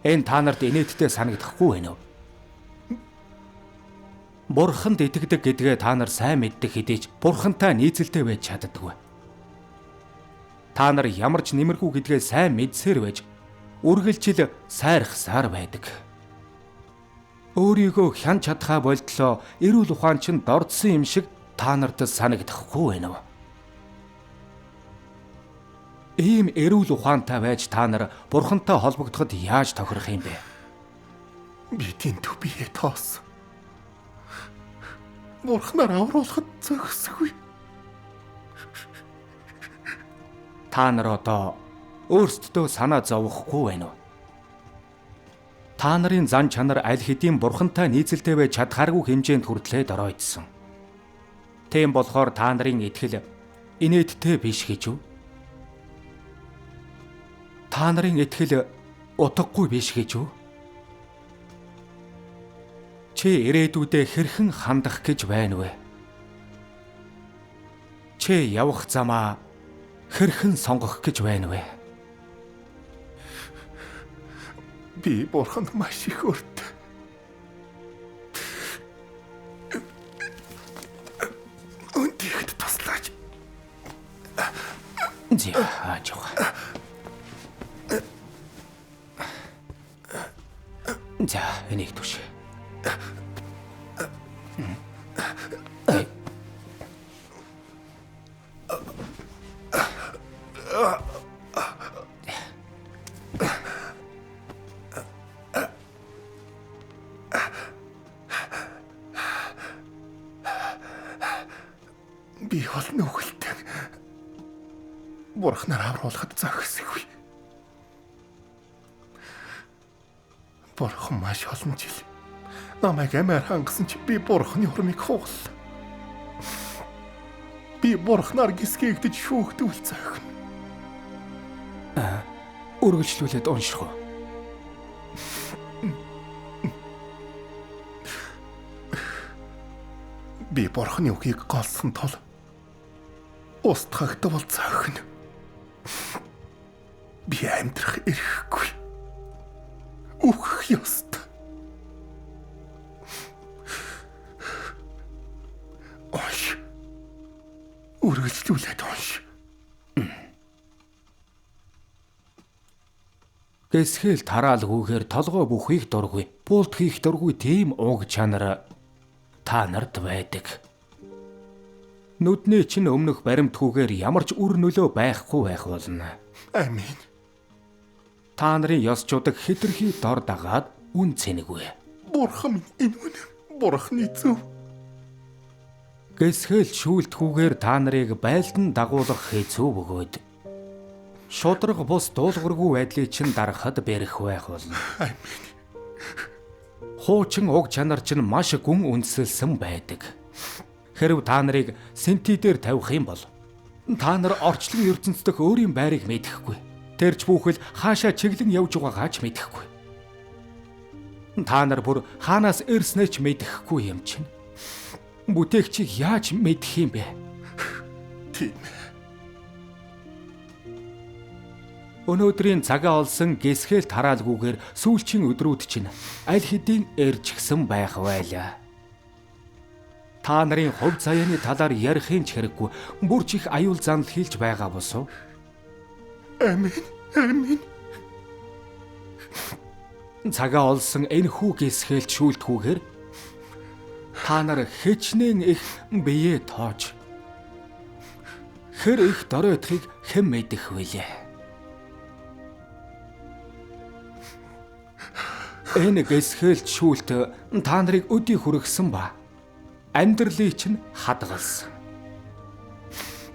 Энэ та нарт инээдтэй санагдахгүй байна уу? Бурханд итгэдэг гэдгээ та нар сайн мэддэг хэдий ч бурхантай нийцэлтэй байж чаддаггүй. Та нар ямар ч нэмэргүй гэдгээ сайн мэдсээр байж үргэлжил сайрхсаар байдаг. Өөрийгөө хян чадхаа болтлоо эрүүл ухаан чинь дордсон юм шиг та нарт санагдахгүй байна уу? Ийм эрүүл ухаантай байж та нар бурхантай холбогдоход яаж тохирох юм бэ? Би тэнтүү бие тоосон. Бурхнаар авруулахад зохисгүй. Та нар одоо өөрсдөө санаа зовхгүй байна уу? Та нарын зан чанар аль хэдийн бурхантай нийцэлтэй байж чадхааргүй хэмжээнд хүртлээ доройтсон. Тийм болохоор та нарын итгэл инээдтэй биш гэж үү? Та нарын итгэл утгагүй биш гэж үү? Чи ирээдүйдээ хэрхэн хандах гэж байна вэ? Чи явах замаа хэрхэн сонгох гэж байна вэ? Би бурханд маш их өрт. Үнтэйхэд туслаач. Зэ ааж явах. За, энийг түш. Бурхнаар авруулахад зохисгүй. Бурхан маш олон жил намайг амиар хангасан чи би Бурханы хурмыг хугаллаа. Би Бурхнаар гисгээгдэж шүүгдвэл зохино. Үргэлжлүүлээд унших уу? Би Бурханы үгийг голсон тул устгагдвал зохино. Би амьдрах эрхгүй. Үхэх ёстой. Унш. Үргэлжлүүлээд унш. Гэсхэл тараалгүйгээр толгой бүхийг дургүй, буулт хийх дургүй тийм уг чанар та нарт байдаг. Нүдний чинь өмнөх баримтгүйгээр ямар ч үр нөлөө байхгүй байх болно. Амин. Та нарын ёсчуудаг хэтэрхий дор дагаад үн цэнэгүй. Бурхан минь, энэ үнэн. Бурханы зөв. Гэсхэл шүүлтгүүгээр та нарыг байлдан дагуулах хэцүү бөгөөд шудраг бус дуулуургүй байдлыг чинь дарахад бэрх байх болно. Амин. Хуучин уг чанар чинь маш гүн үндэслэсэн байдаг. Хэрв та нарыг сэнти дээр тавих юм бол та нар орчлон ертөнц дэх өөрийн байрыг мэдэхгүй. Тэр ч бүхэл хаашаа чиглэн явж байгаагаа ч мэдэхгүй. Та нар бүр хаанаас ирснээ ч мэдэхгүй юм чинь. Бүтээгчийг яаж мэдэх юм бэ? Тийм. Өнөөдрийн цагаа олсон гисгэл тараалгүйгээр сүүлчийн өдрүүд чинь аль хэдийн эржгсэн байх байлаа. Та нарын хувь заяаны талаар ярихын ч хэрэггүй бүр ч их аюул занал хийлж байгаа босов. Амин. Амин. Цагаа олсон энэхүү гисгэлд шүүлтгүүгээр та нар хичнээн их биеэ тоож хэр их доройтхыг хэн мэдэх вүлээ. Энэ гисгэлд шүүлт та нарыг өдий хүргэсэн ба амьдралыг чинь хадгалсан.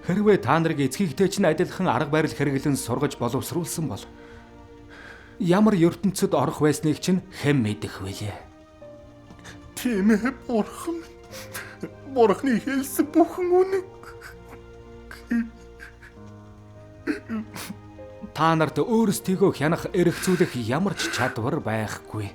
Хэрвээ та нарыг эцгийгтэй чинь адилхан арга барил хэрэглэн сургаж боловсруулсан бол ямар ертөнцид орох байсныг чинь хэн мэдэх вүлээ. Тийм ээ, Бурхан минь. Бурханы хэлсэн бүхэн үнэн. Та нарт өөрсдийгөө хянах эрхцүүлэх ямар ч чадвар байхгүй.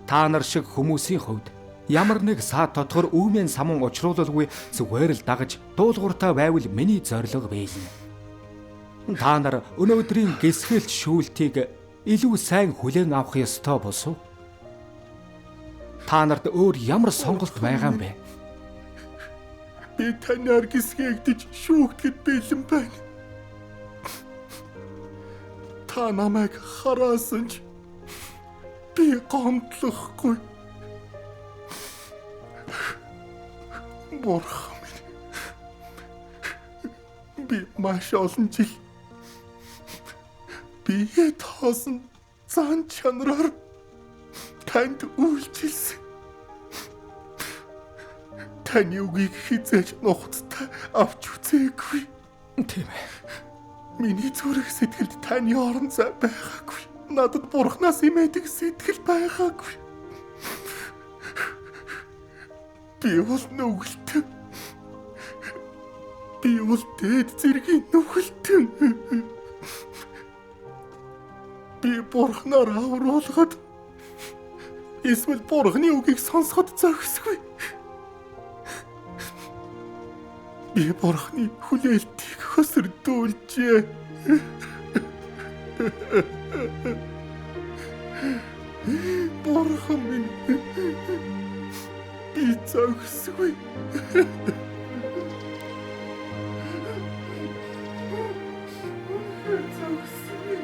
Та нар шиг хүмүүсийн хувьд ямар нэг саад дотгор үүмэн самун учруулалгүй зүгээр л дагаж дуулууртай байвал миний зорилго биелнэ. Та нар өнөөдрийн гисгэлт шүүлтийг илүү сайн хүлээн авах ёстой босов. Та нарт өөр ямар сонголт байгаа юм бэ? Би танаар гисгээгдэж шүүгдэхэд бэлэн байна. Та намайг хараасан ч би гомдлохгүй. Бурхан минь. Би маш олон жил бие тоосон зан чанараар танд үйлчилсэн. Таны үгийг хизээж нухацтай авч үзээгүй. Тийм ээ. Миний зүрх сэтгэлд таны орон зай байгаагүй. Надад Бурханаас имээдэг сэтгэл байгаагүй. Би бол нүгэлтэн. Би бол дээд зэргийн нүгэлтэн. Би Бурханаар авруулахад эсвэл Бурханы үгийг сонсоход зохисгүй. Би Бурханы хүлээлтийг хөсөрдүүлжээ. Бурхан минь, би зохисгүй. Зохисгүй.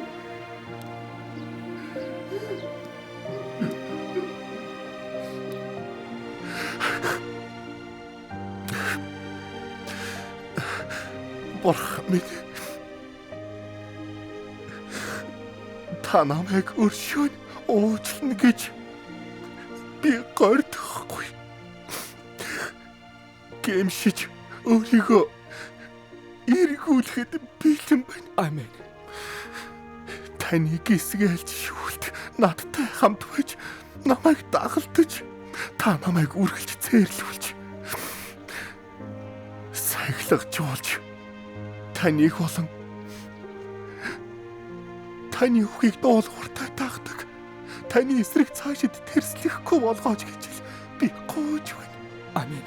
Бурхан минь, та намайг өршөөн уучлана гэж би гордохгүй. Гэмшиж өөрийгөө эргүүлэхэд бэлэн байна. Амен. Таны гисгэлж шүүлт надтай хамт байж намайг дагалдаж та намайг үргэлж цээрлүүлж сахилгажуулж таныг болон таны үгийг дуулууртай тагдаг таны эсрэг цаашид тэрслэхгүй болгооч гэж л би гуйж байна. Амен.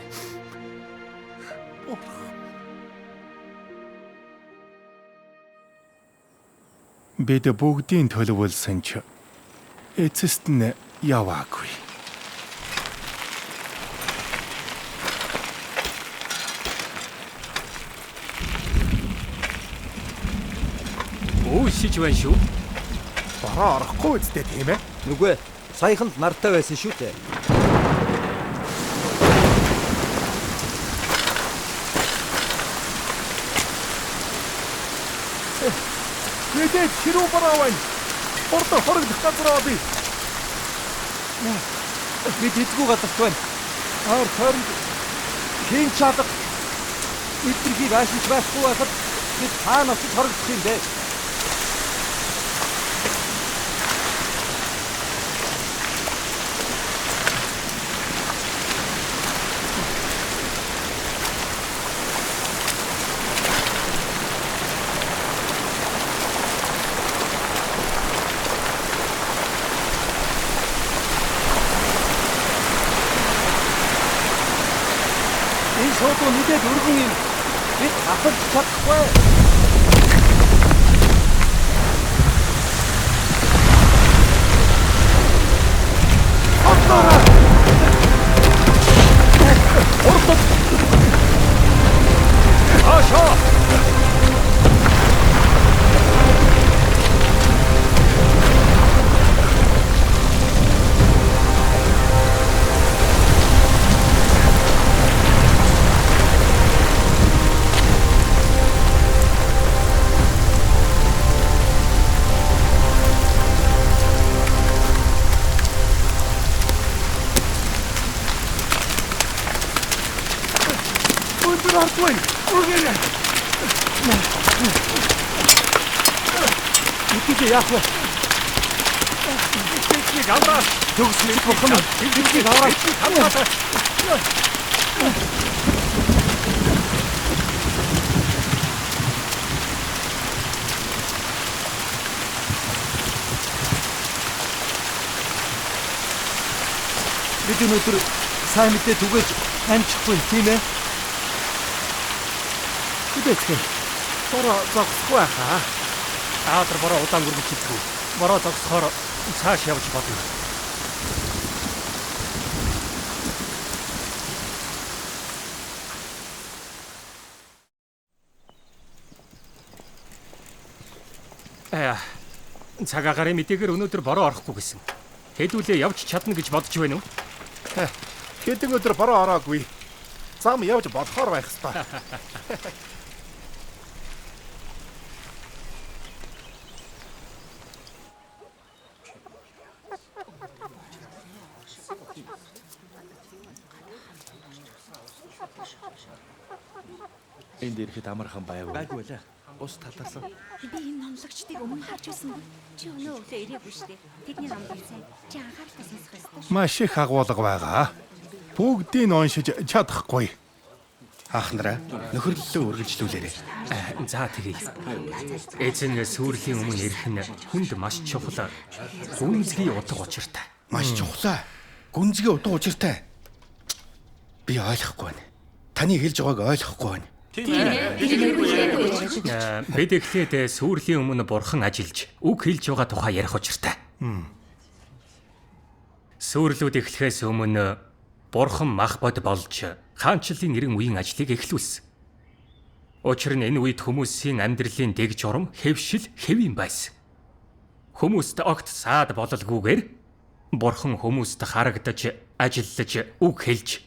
Бурхан. Бид бүгдийн төлөвлөсөн ч эцэст нь яваагүй. Өөшиж байна шүү. Бороо орохгүй үсттэй тийм ээ? Нүгөө саяхан л нартай байсан шүү дээ. Мэдээж хэрүү бороо байна. Хурдан хорогдох газар олъё. Бид эдгүй газарт байна. Ойр тойронд хэн ч алга эдгэрхий байшинч байхгүй байхад бид хаана очиж хорогдох юм бэ? Энэ шуудуу мэдээд өргөн юм. Бид хаталж чадахгүй. Отлоорой! Урдад! Хаашаа! Өндөр ард байна. Үгээрэй. Мэдээж яах вэ? Тэднийг авраа. Төгс минь бурхан минь. Тэднийг авраач. Хамгаалаач. Бид өнөөдөр сайн мэдээ түгээж амжихгүй тийм ээ? Мэдээцгээ. Бороо зогсохгүй байхаа. Даатар бороо удаан үргэлж идэггүй. Бороо зогсохоор цааш явж болно. Цаг агаарын мэдээгээр өнөөдөр бороо орохгүй гэсэн. Хэдүүлээ явж чадна гэж бодож байна уу? Хэдэн өдөр бороо ороогүй. Зам явж болохоор байх ёстой. Энд ирэхэд амархан байв. Гайгүй байлаа. Ус таларсан. Би энэ номлогчдыг өмнө харж байсан. Чи өнөө өглөө ирээгүй шүү дээ. Тэдний номлол сайн. Чи анхааралтай сонсох ёстой шүү. Маш их агуулга байгаа. Бүгдийг уншиж чадахгүй. Ах нараа нөхөрлөлөө үргэлжлүүлээрэй. За тэгье. Эзэн сүрлийн өмнө ирэх нь хүнд маш чухал гүнзгий утга учиртай. Маш чухлаа. Гүнзгий утга учиртай. Би ойлгохгүй байна. Таны хэлж байгааг ойлгохгүй байна. Бид эхлээд сүрлийн өмнө бурхан ажиллаж үг хэлж байгаа тухай ярих учиртай. Сүрлүүд эхлэхээс өмнө бурхан мах бод болж хаанчлалын 90 үеийн ажлыг эхлүүлсэн. Учир нь энэ үед хүмүүсийн амьдралын дэг журам хэвшил хэвийн байсан. Хүмүүст огт саад бололгүйгээр бурхан хүмүүст харагдаж, ажиллаж, үг хэлж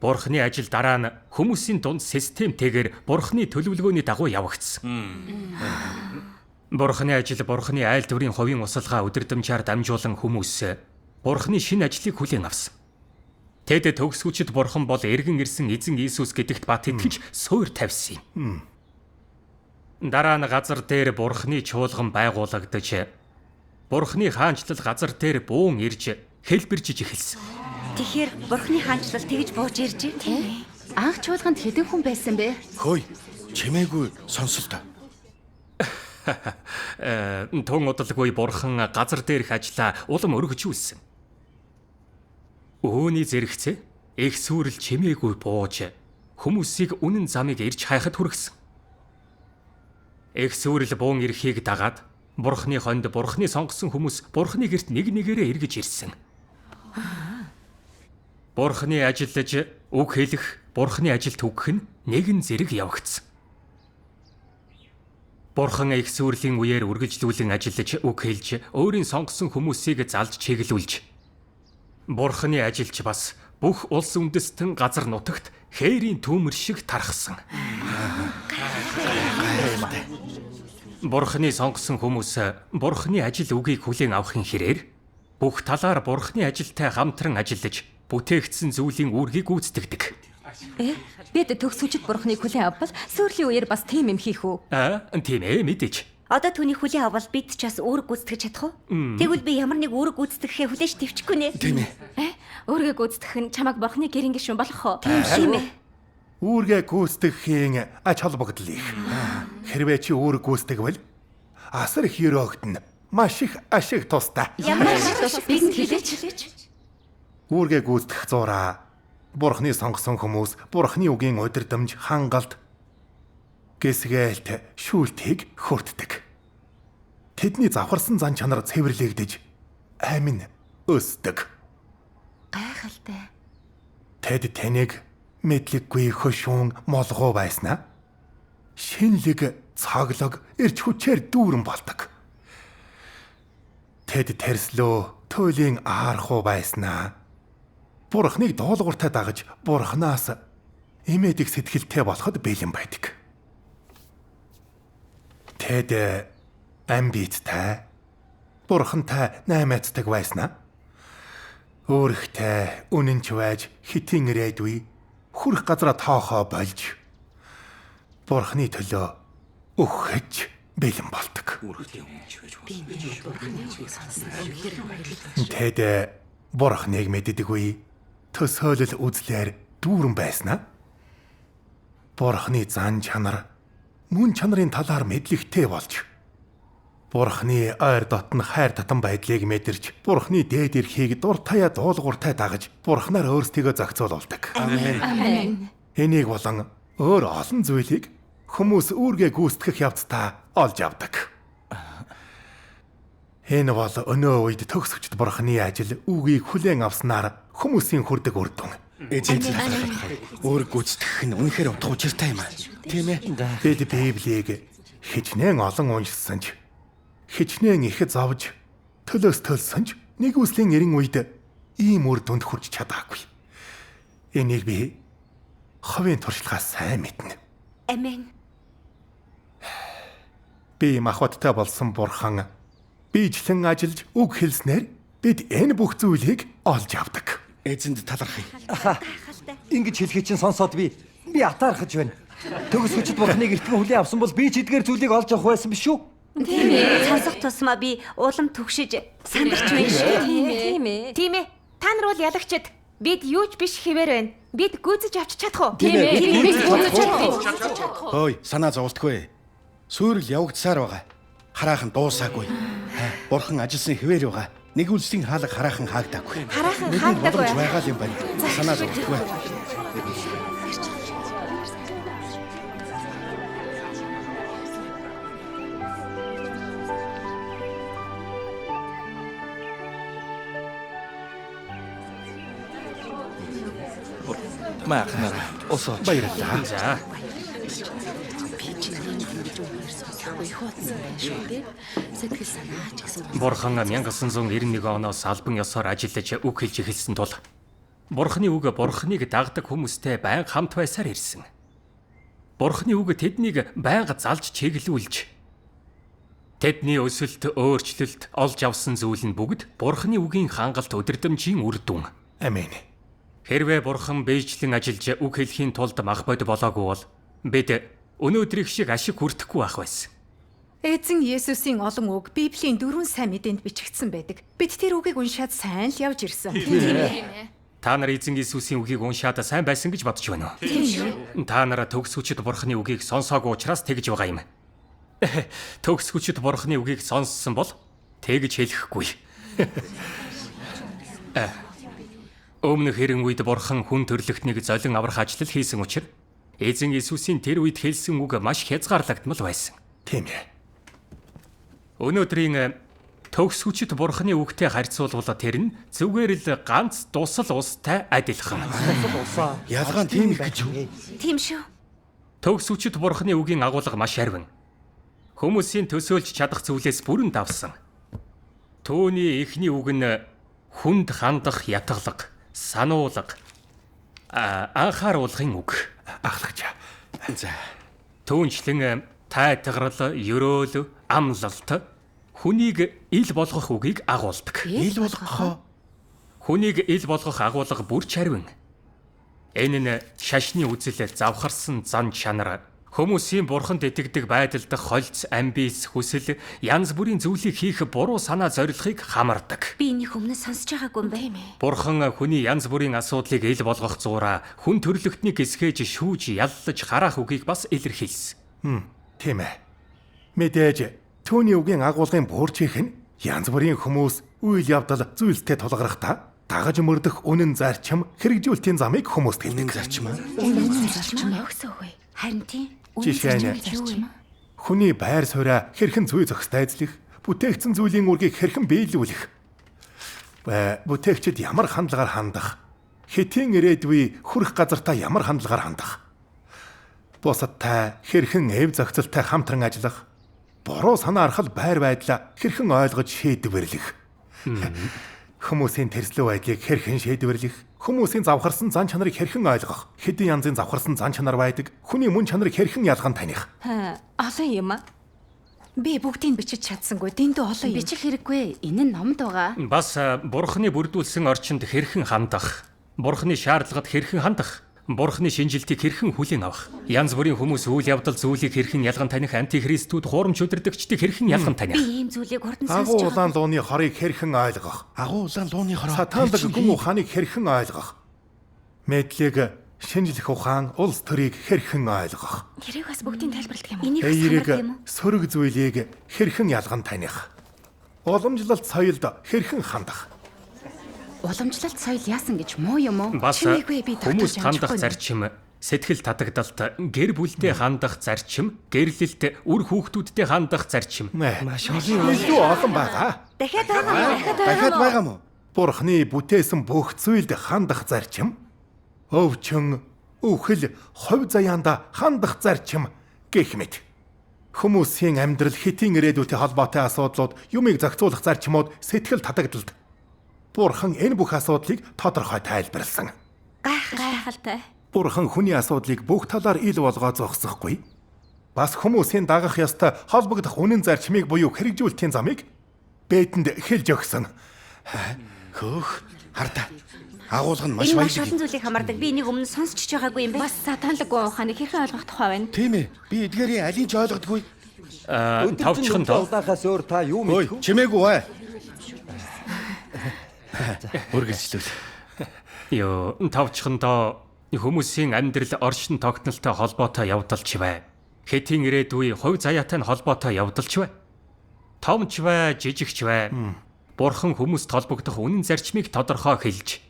Бурхны ажил дараа нь хүмүүсийн дунд системтэйгээр Бурхны төлөвлөгөөний дагуу явагдсан. Бурхны ажил Бурхны айлдварын хувийн усалгаа өдөрдмжаар дамжуулан хүмүүс Бурхны шинэ ажлыг хүлээн авсан. Тэд төгсгүүчд Бурхан бол эргэн ирсэн эзэн Иесус гэдэгт бат итгэж суур тавьсан юм. Дараа нь газар дээр Бурхны чуулган байгуулагдаж, Бурхны хаанчлал газар дээр буун ирж хэлбэржиж эхэлсэн. Тэгэхээр Бурхны хаанчлал тэгж бууж ирж байна. Анх чуулганд хэдэн хүн байсан бэ? Хөөе, чимээгүй сонсолтой. Тун удалгүй Бурхан газар дээрх ажлаа улам өргөжүүлсэн. Үүний зэрэгцээ их сүрэл чимээгүй бууж хүмүүсийг үнэн замыг ирж хайхад хүргэсэн. Их сүрэл буун ирэхийг дагаад Бурхны хонд Бурхны сонгосон хүмүүс Бурхны гэрт нэг нэгээрээ эргэж ирсэн. Бурхны ажиллаж үг хэлэх, Бурхны ажил түгэх нь нэгэн зэрэг явагдсан. Бурхан их сүрлийн үеэр үргэлжлүүлэн ажиллаж үг хэлж, өөрийн сонгосон хүмүүсийг залж чиглүүлж Бурханы ажилч бас бүх улс үндэстэн газар нутагт хээрийн түүмэр шиг тархсан. Бурханы сонгосон хүмүүс Бурханы ажил үгийг хүлээн авахын хэрээр бүх талаар Бурханы ажилтай хамтран ажиллаж бүтээгдсэн зүйлийн үүргийг гүйцэтгэдэг. Бид төгс хүчит Бурханыг хүлээн авбал сүрлийн үеэр бас тийм юм хийх үү? Тийм мэдээж. Одоо түүнийг хүлээн авбал бид ч бас үүрэг гүйцэтгэж чадах уу? Тэгвэл би ямар нэг үүрэг гүйцэтгэхээ хүлээж тэвчихгүй нэ. Тийм ээ. Үүргээ гүйцэтгэх нь чамайг Бурханы гэрийн гишүүн болох уу? Тийм ээ. Үүргээ гүйцэтгэхийн ач холбогдол их. Хэрвээ чи үүрэг гүйцэтгэвэл асар их өрөөгдөн. Маш их ашиг тустай. Ямар ашиг тус бидэнд хэлээч. Үүргээ гүйцэтгэх зураа Бурхны сонгосон хүмүүс Бурхны үгийн удирдамж, хангалт, гисгээлт, шүүлтийг хүртдэг. Тэдний завхарсан зан чанар цэвэрлэгдэж амин өсдөг. Гайхалтай. Тэд таныг мэдлэггүй хөшүүн молгоо байснаа шинэлэг цоглог эрч хүчээр дүүрэн болдог. Тэд тэрслөө туйлын аархуу байснаа Бурхныг дуулууртай дагаж Бурханаас имээдэг сэтгэлтэй болоход бэлэн байдаг. Тэд амбиттай Бурхантай наймаацдаг байснаа өөрөхтэй үнэнч байж хитийн ирээдүй хүрх газараа тоохоо болж Бурхны төлөө өгөхөж бэлэн болдог. Тэд Бурхныг мэддэггүй төсөөлөл үзлээр дүүрэн байснаа Бурхны зан чанар мөн чанарын талаар мэдлэгтэй болж Бурхны ойр дотн хайр татан байдлыг мэдэрч Бурхны дээд эрхийг дуртаяа дуулууртай дагаж Бурхнаар өөрсдийгөө зохицуулдаг. Амен. Энийг болон өөр олон зүйлийг хүмүүс үүргээ гүйцэтгэх явцдаа олж авдаг. Энэ бол өнөө үед төгс хүчит Бурхны ажил үгийг хүлээн авснаар хүмүүсийн хүрдэг үр дүн. Эзэн өөр гүйцэтгэх нь үнэхээр утга учиртай юм аа. Тийм ээ. Бид Библийг хичнээн олон уншсан ч хичнээн их зовж төлөөс төлсөн ч нэгүслийн эрен үед ийм үр дүнд хүрч чадаагүй. Энийг би ховын туршлагаас сайн мэднэ. Амен. Би махбодтой болсон Бурхан биечлэн ажиллаж үг хэлснээр бид энэ бүх зүйлийг олж авдаг. Эзэнд талархъя. Ингэж хэлхий чинь сонсоод би атаархаж байна. Төгс хүчит Бурханыг эртхэн хүлээн авсан бол би ч эдгээр зүйлийг олж авах байсан биш үү? Тийм ээ. Сонсох тусмаа би улам түгшиж сандарч байна шүү. Тийм ээ. Тийм ээ. Та нар бол ялагчд. Бид юу ч биш хэвээр байна. Бид гүйцэж авч чадах уу? Тийм ээ. Бид гүйцэж чадах уу? Хөөе, санаа зовлтгүй. Сүйрэл явагдсаар байгаа. Хараахан дуусаагүй. Бурхан ажилласан хэвээр байгаа. Нэгүүлслийн хаалга хараахан хаагдаагүй. Хараахан хаагдаагүй. Боломж байгаа юм байна. Санаа зовлтгүй. Маахнаа осоо. Баярлалаа. За. Бурхан 1991 оноос албан ёсоор ажиллаж үг хэлж эхэлсэн тул Бурханы үг Бурханыг дагдаг хүмүүстэй байнга хамт байсаар ирсэн. Бурханы үг тэднийг байнга залж чиглүүлж тэдний өсөлт, өөрчлөлт, олж авсан зүйл нь бүгд Бурханы үгийн хангалт өдөрдмжийн үр дүн. Амен. Хэрвээ Бурхан бийжлэн ажиллаж үг хэлэхийн тулд мах бод болоогүй бол бид Өнөөдрийнх шиг ашиг хүртэхгүй байх байсан. Эзэн Есүсийн олон үг Библийн 4 сайн мэдээнд бичигдсэн байдаг. Бид тэр үгийг уншаад сайн л явж ирсэн. Та нар эзэн Иесусийн үгийг уншаад сайн байсан гэж бодож байна уу? Тийм шүү. Та нар төгс хүчит Бурхны үгийг сонсоогүй учраас тэгж байгаа юм. Төгс хүчит Бурхны үгийг сонссон бол тэгж хэлэхгүй. Өмнөх хэрэн үед Бурхан хүн төрлөختнийг золин аврах ажил хийсэн учраас эзэн Иесусийн тэр үед хэлсэн үг маш хязгаарлагдмал байсан. Тийм ээ. Өнөөдрийн төгс хүчит Бурхны үгтэй харьцуулбал тэр нь зүгээр л ганц дусал устай адилхан. Ялгаа нь тийм их гэж юу? Тийм шүү. Төгс хүчит Бурхны үгийн агуулга маш аривн. Хүмүүсийн төсөөлж чадах зүйлээс бүрэн давсан. Түүний эхний үг нь хүнд хандах ятгалаг, сануулга, анхааруулгын үг. Ахлагч. За. Түүнчлэн тайтгарал, ерөөл, амлалт хүнийг ил болгох үгийг агуулдаг. Ил болгох? Хүнийг ил болгох агуулга бүр чарвин. Энэ нь шашны үзэл, завхарсан зан чанар, хүмүүсийн бурханд итгэдэг байдал дах холц, амбиц, хүсэл, янз бүрийн зүйлийг хийх буруу санаа зорилгыг хамардаг. Би энийг өмнө сонсож байгаагүй юм байна. Бурхан хүний янз бүрийн асуудлыг ил болгох зуураа хүн төрлөختнийг эсгэж, шүүж, яллаж хараах үгийг бас илэрхийлсэн. Тийм ээ. Мэдээж түүний үгийн агуулгын буурчих нь янз бүрийн хүмүүс үйл явдал зүйлстэй тулгархдаа дагаж мөрдөх үнэн зарчим, хэрэгжүүлэлтийн замыг хүмүүст хэлдэг. Үнэн зарчим аа? Үнэн зарчим өгсөө үгүй. Харин тийм. Жишээ нь хүний байр сууриа хэрхэн зүй зохистой эзлэх, бүтээгдсэн зүйлийн үүргийг хэрхэн биелүүлэх, бүтээгчид ямар хандлагаар хандах, хэтийн ирээдүй хүрэх газартаа ямар хандлагаар хандах, бусадтай хэрхэн эв зохицолтой хамтран ажиллах, буруу санаа архал байр байдлаа хэрхэн ойлгож шийдвэрлэх, хүмүүсийн тэрслүү байдлыг хэрхэн шийдвэрлэх, хүмүүсийн завхарсан зан чанарыг хэрхэн ойлгох, хэдэн янзын завхарсан зан чанар байдаг, хүний мөн чанарыг хэрхэн ялган таних. Олон юм аа. Би бүгдийг бичиж чадсангүй. Дэндүү олон юм. Бичих хэрэггүй. Энэ нь номд байгаа. Бас Бурхны бүрдүүлсэн орчинд хэрхэн хандах, Бурхны шаардлагад хэрхэн хандах, Бурхны шинжилтийг хэрхэн хүлээн авах, янз бүрийн хүмүүс үйл явдал зүйлийг хэрхэн ялган таних, антихристүүд, хуурамч удирдагчдыг хэрхэн ялган таних. Би ийм зүйлийг хурдан сонсож Агуу улаан лууны хорыг хэрхэн ойлгох, Агуу улаан лууны хороо. сатанлаг гүн ухааныг хэрхэн ойлгох, мэдлэг, шинжлэх ухаан, улс төрийг хэрхэн ойлгох, Тэрийг бас бүгдийг тайлбарладаг юм уу? Энийг бас эерэг хамардаг юм уу? сөрөг зүйлийг хэрхэн ялган таних, уламжлалт соёлд хэрхэн хандах. Уламжлалт соёл яасан гэж муу юм уу? Бас Чимээгүй би тогтоож хүмүүст хандах амжихгүй. зарчим, сэтгэл татагдалт, гэр бүлдээ хандах зарчим, гэрлэлт, үр хүүхдүүдтэй хандах зарчим. Маш олон илүү олон байгаа. Дахиад байгаа юм. Дахиад байгаа юм уу? Бурхны бүтээсэн бүх зүйлд хандах зарчим, өвчин, үхэл, хувь заяанда хандах зарчим гэх мэт. Хүмүүсийн амьдрал хэтийн ирээдүйтэй холбоотой асуудлууд, юмыг зохицуулах зарчмууд, сэтгэл татагдалд. Бурхан энэ бүх асуудлыг тодорхой тайлбарласан. Гайхалтай. Бурхан хүний асуудлыг бүх талаар ил болгоо зогсохгүй. Бас хүмүүсийн дагах ёстой холбогдох үнэн зарчмыг буюу хэрэгжүүлэлтийн замыг бидэнд хэлж өгсөн. Хөөх, хардаа. Агуулга нь маш Энэ маш баялаг. олон зүйлийг хамардаг. Би энийг өмнө сонсч ч байгаагүй юм байна. Бас сатанлаг гүн ухааныг хэрхэн ойлгох тухай байна. Тийм ээ. Би эдгээрийн алийг ч ойлгодгүй. Тавчхан тоо. Улаанхаас өөр та юу Ой, мэдэх вэ? чимээгүй бай. Үргэлжлүүл. Йоо, тавчхан доо хүмүүсийн амьдрал оршин тогтнолтой холбоотой явдалч бай. Хэтийн ирээдүй хувь заяатай нь холбоотой явдалч бай. Томч бай, жижигч бай. Бурхан хүмүүст холбогдох үнэн зарчмыг тодорхой хэлж,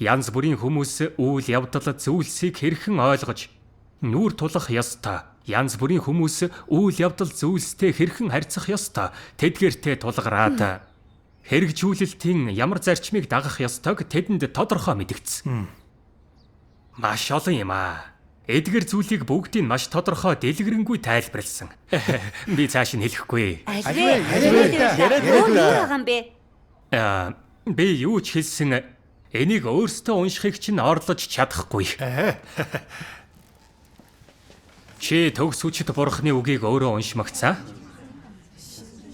янз бүрийн хүмүүс үйл явдал зүйлсийг хэрхэн ойлгож, нүүр тулах ёстой. Янз бүрийн хүмүүс үйл явдал зүйлстэй хэрхэн харьцах ёстой. Тэдгээртэй тулгараад хэрэгжүүлэлтийн ямар зарчмыг дагах ёстойг тэдэнд тодорхой мэдэгдсэн. Маш олон юм аа. Эдгэр зүйлийг бүгдийг маш тодорхой дэлгэрэнгүй тайлбарласан. Би цааш нь хэлэхгүй. Альвэ. Яриад Юу байгаа юм бэ? Би юу ч хэлсэн энийг өөртөө уншихыг чинь орлож чадахгүй. Чи төгс хүчит Бурхны үгийг өөрөө уншмагцаа.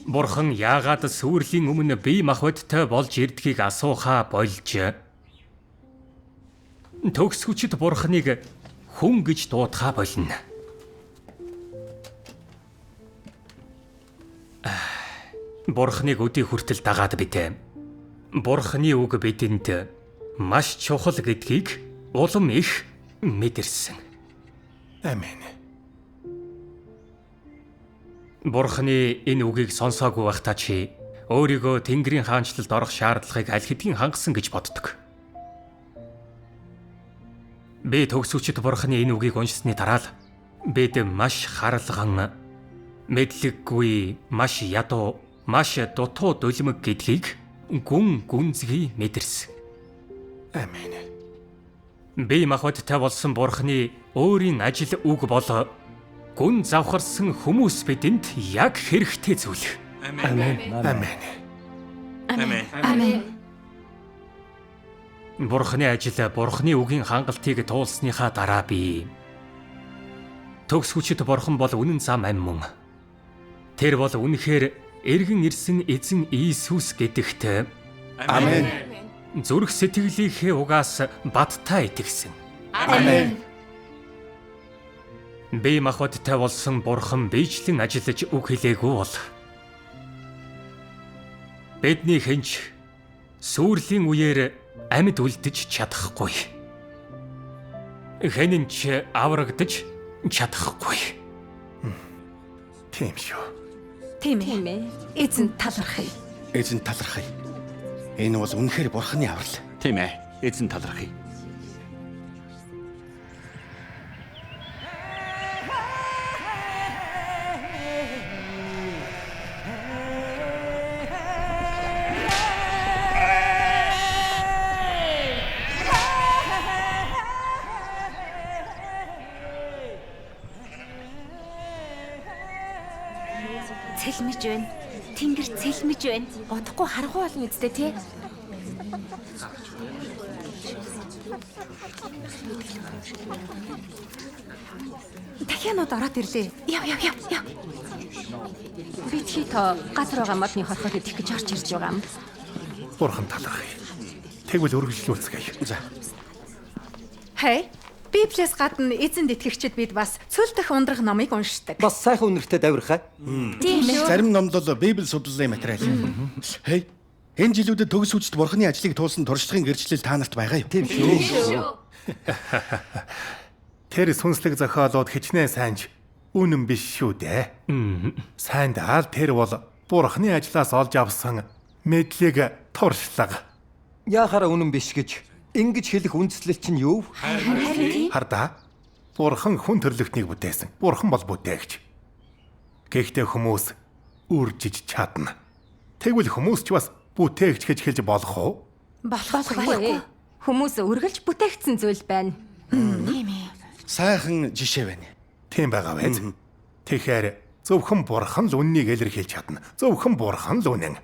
Бурхан яагаад сүрлийн өмнө бие махбодтой болж ирдгийг асуухаа болж төгс хүчит Бурханыг хүн гэж дуудахаа болно. Бурхныг өдий хүртэл дагаад бид Бурхны үг бидэнд маш чухал гэдгийг улам их мэдэрсэн. Амен. Бурхны энэ үгийг сонсоогүй байхдаа чи өөрийгөө Тэнгэрийн хаанчлалд орох шаардлагыг аль хэдийн хангасан гэж боддог. Би төгс хүчит Бурхны энэ үгийг уншсаны дараа л бид маш харалган, мэдлэггүй, маш ядуу, маш дутуу дөлмөг гэдгийг гүн гүнзгий мэдэрсэн. Амен. Би махбодтой болсон Бурхны өөрийн ажил үг бол гүн завхарсан хүмүүс бидэнд яг хэрэгтэй зүйл. Амен. Амен. Амен. Амен. Бурхны ажил Бурхны үгийн хангалтыг туулсныхаа дараа би төгс хүчит Бурхан бол үнэн зам ам мөн. Тэр бол үнэхээр эргэн ирсэн эзэн Иесус гэдэгт Амен. Зүрх сэтгэлийнхээ угаас баттай итгэсэн. Амен. Би махбодтой болсон Бурхан биечлэн ажиллаж үг хэлээгүй бол бидний хэнч сүрлийн үеэр амьд үлдэж чадахгүй. Хэн нь ч аврагдаж чадахгүй. Тийм шүү. Тийм ээ. Эзэн талархъя. Эзэн талархъя. Энэ бол үнэхээр Бурхны аврал. Тийм ээ. Эзэн талархъя. Цэлмэж байна. Тэнгэр цэлмэж байна. Удахгүй харахгүй болно үсттэй тий. Дахианууд ороод ирлээ. Яв яв яв яв. Бид хий тоо газар байгаа модны хорхог идэх гэж орж ирж байгаа юм. Бурхан талархъя. Тэгвэл үргэлжлүүлцгээе. За. Хей. Библиэс гадна эзэнд итгэгчид бид бас цөлдөх ундрах номыг уншдаг. Бас сайхан үнэртэй давирхай. Тийм шүү. Зарим номлол Библи судлалын материал. Хей. Энэ жилүүдэд төгс хүчит Бурхны ажлыг туулсан туршлагын гэрчлэл та нарт байгаа юу? Тийм шүү. Тэр сүнслэг зохиолууд хичнээн сайнч үнэн биш шүү дээ. Сайн даал тэр бол Бурхны ажлаас олж авсан мэдлэг туршлага. Яахаараа үнэн биш гэж ингэж хэлэх үндслэл чинь юу? Хардаа. Бурхан хүн төрлөختнийг бүтээсэн. Бурхан бол бүтээгч. Гэхдээ хүмүүс үржиж чадна. Тэгвэл хүмүүс ч бас бүтээгч гэж хэлж болох уу? Болохгүй. Хүмүүс үргэлж бүтээгдсэн зүйл байна. Тийм ээ. Сайхан жишээ байна. Тийм байгаа биз? Тэгэхээр зөвхөн Бурхан л үннийг илэрхийлж чадна. Зөвхөн Бурхан л үнэн.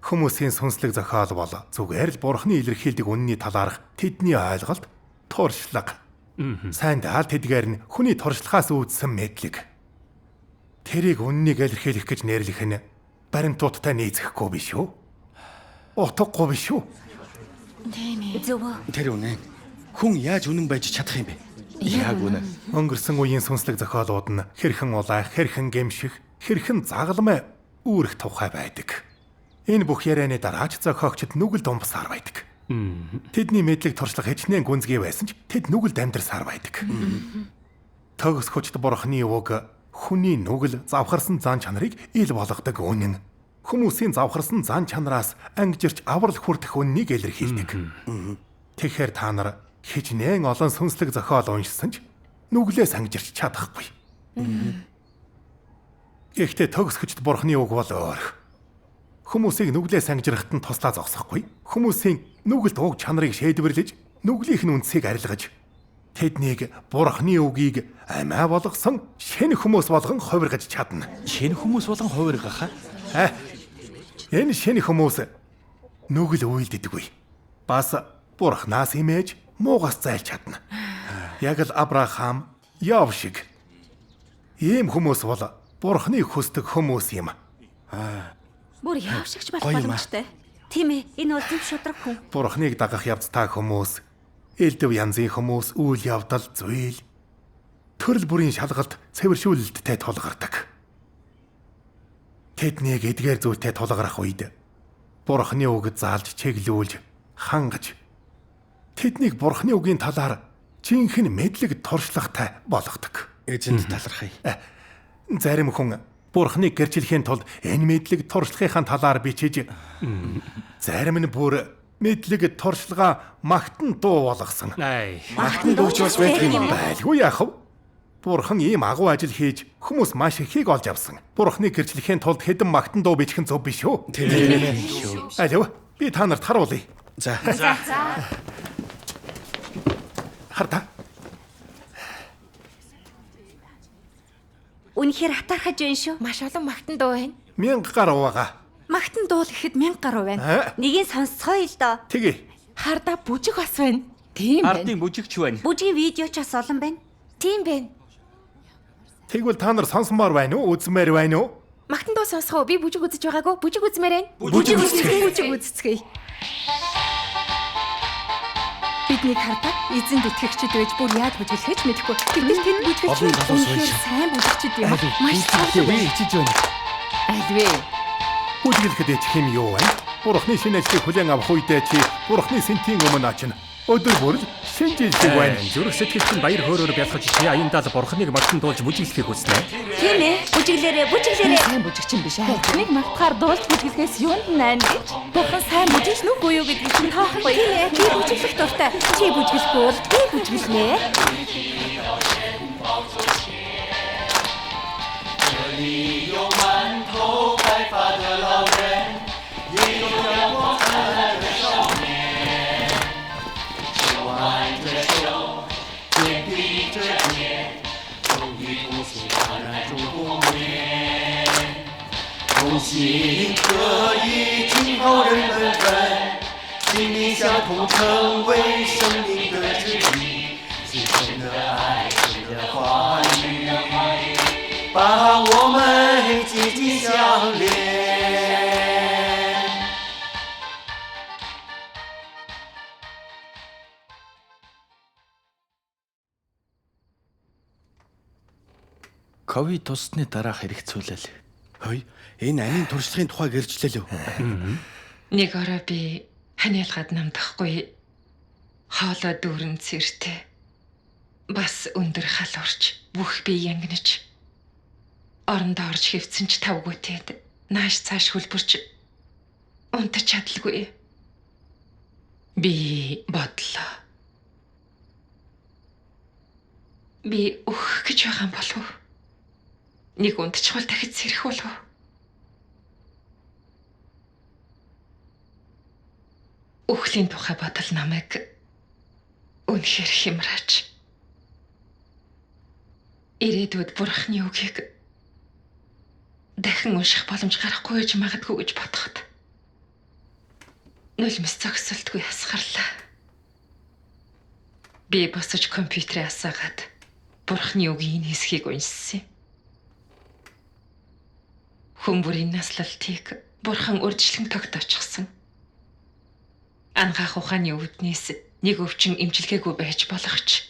Хүмүүсийн сүнслэг зохиол бол зүгээр л Бурханы илэрхийлдэг үнний талаарх тэдний ойлголт, туршлага. Сайн даал тэдгээр нь хүний туршлагаас үүдсэн мэдлэг. Тэрийг үннийг илэрхийлэх гэж нэрлэх нь баримтуудтай нийцэхгүй биш үү? Утгагүй биш үү? Тийм ээ. Зөв. Тэр үнэн. Хүн яаж үнэн байж чадах юм бэ? Яг үнэн. Өнгөрсөн үеийн сүнслэг зохиолууд нь хэрхэн улаах, хэрхэн гэмших, хэрхэн загалмай үүрэх тухай байдаг. Энэ бүх ярианы дараач зохиогчид нүгэлд умбсаар байдаг. Тэдний мэдлэг туршлага хичнээн гүнзгий байсан ч тэд нүгэлд амьдарсаар байдаг. Төгс хүчит Бурхны үг хүний нүгэл завхарсан зан чанарыг ил болгодог үнэн. Хүмүүсийн завхарсан зан чанараас ангижирч аврал хүртэх үннийг илэрхийлдэг. Тэгэхээр та нар хичнээн олон сүнслэг зохиол уншсан ч нүглээс ангижирч чадахгүй. Гэхдээ төгс хүчит Бурхны үг бол өөр. Хүмүүсийг нүглээс ангижрахад нь туслаа зогсохгүй. Хүмүүсийн нүгэлт уг чанарыг шийдвэрлэж, нүглийнх нь үндсийг арилгаж, тэднийг Бурхны үгийг амиа болгосон шинэ хүмүүс болгон хувиргаж чадна. Шинэ хүмүүс болгон хувиргах аа? Энэ шинэ хүмүүс нүгэл үйлддэггүй. Бас Бурхнаас имэж муугаас зайлж чадна. Яг л Авраам, Йов шиг. Ийм хүмүүс бол Бурхны хүсдэг хүмүүс юм. Бүр яав шигч болох Гоё юм аа. боломжтой. Тийм ээ. Энэ бол зөв шудраг хүн. Бурхныг дагах явцтай хүмүүс, элдв янзын хүмүүс үйл явдал, зүйл, төрөл бүрийн шалгалт, цэвэршүүлэлттэй тулгардаг. Тэднийг эдгээр зүйлтэй тулгарах үед Бурхны үг заалж чиглүүлж хангаж тэднийг Бурхны үгийн талаар жинхэнэ мэдлэг туршлагатай болгодог. Эзэнд талархъя. Зарим хүн Бурхныг гэрчлэхийн тулд энэ мэдлэг туршлагынхаа талаар бичиж, зарим нь бүр мэдлэг туршлага магтан дуу болгосон. Магтан дууч бас байдаг юм уу? Байлгүй яах вэ? Бурхан ийм агуу ажил хийж хүмүүс маш ихийг олж авсан. Бурхныг гэрчлэхийн тулд хэдэн магтан дуу бичих нь зөв биш үү? Тийм ээ. Алив, би та нарт харуулъя. За. Хар та. Үнэхээр хатаархаж байна шүү. Маш олон магтан дуу байна. 1000 гаруй байгаа. Магтан дуу л гэхэд 1000 гаруй байна. Нэгийг сонсцгоё л доо. Тэгье. Хардаа бүжиг бас байна. Тийм байна. Ардын бүжигч байна. Бүжгийн видео ч бас олон байна. Тийм байна. Тэгвэл та нар сонсомоор байна уу? Үзмээр байна уу? Магтан дуу сонсох уу? Би бүжиг үзэж байгаагүй. Бүжиг үзмээр байна. Бүжиг үзцгээе. Бүжиг үзцгээе. Биднийг хардаа эзэнд итгэгчид байж бүр яаж бүжиглэхээ ч мэдэхгүй. Гэтэл тэд бүжиглэж Олон залуус үнэхээр байна. сайн бүжигчид юм. Маш цавлаг Би байна. ичиж байна. Аль вэ? Бүжиглэхэд ичих юм юу вэ? Бурхны шинэ ажлыг хүлээн авах үедээ чи Бурхны сэнтийн өмнө очино. Өдөр бүр л шинэ жил шиг байна. Зүрх сэтгэлд нь баяр хөөрөөр бялхаж чи аяндаа л бурхныг магтан дуулж бүжиглэхийг хүснэ. Тийм ээ. Бүжиглээрээ, бүжиглээрээ. Сайн бүжигчин биш аа. Нэг магтахаар дуулж бүжиглэхээс юунд найн гэж. Бурхан сайн бүжигч нүггүй юу гэдгийг чинь тоохгүй. Тийм ээ. Би бүжиглэх дуртай. Чи бүжиглэхгүй бол би бүжиглэнэ. 这里有满头白发的老人，也有阳光灿烂的少年。手挽着手，肩并着肩，风雨同行，患难中共勉。同心合意，今后人们分，心灵相通，成为生命的指引。是神的爱，神的话语。把我们紧紧相连。 Ковид туссны дараах хэрэгцүүлэл. Хөөе, энэ амийн туршлагын тухай гэрчлэлөө. Нэг орой би ханиалгаад намдахгүй хоолой дүүрэн цэртэй. Бас өндөр халуурч бүх бие янгинаж орондоо орж хэвцэн ч тавгүйтэд нааш цааш хөлбөрч унтаж чадалгүй. Би бодлоо. Би өөх гэж байгаа юм болов уу? Нэг унтчихвал дахиж сэрэх болов уу? Үхлийн тухай бодол намайг үнэхээр хямраач. Ирээдүйд бурхны үгийг дахин унших боломж гарахгүй гэж магадгүй гэж бодоход нулимс зогсолтгүй асгарлаа. Би босож компьютерээ асаагаад бурхны үгийн энэ хэсгийг уншсан юм. Хүн бүрийн наслалтыг бурхан урьдчилан тогтоочихсон. Ангаах ухааны үүднээс нэг өвчин эмчилгээгүй байж болох ч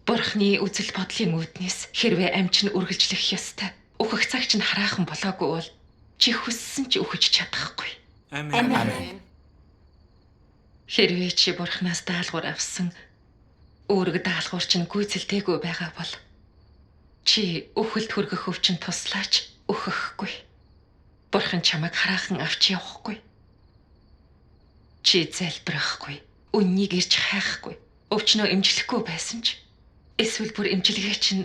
Бурхны үзэл бодлын үүднээс хэрвээ амч нь үргэлжлэх ёстой. Үхэх цаг чинь хараахан болоогүй бол чи хүссэн ч үхэж чадахгүй. Амен. Хэрвээ чи Бурханаас даалгавар авсан үүрэг даалгавар чинь гүйцэлдээгүй байгаа бол чи үхэлд хүргэх өвчин туслаач үхэхгүй. Бурхан чамайг хараахан авч явахгүй. Чи залбирахгүй, үннийг ирж хайхгүй, өвчнөө эмчлэхгүй байсан ч эсвэл бүр эмчилгээ чинь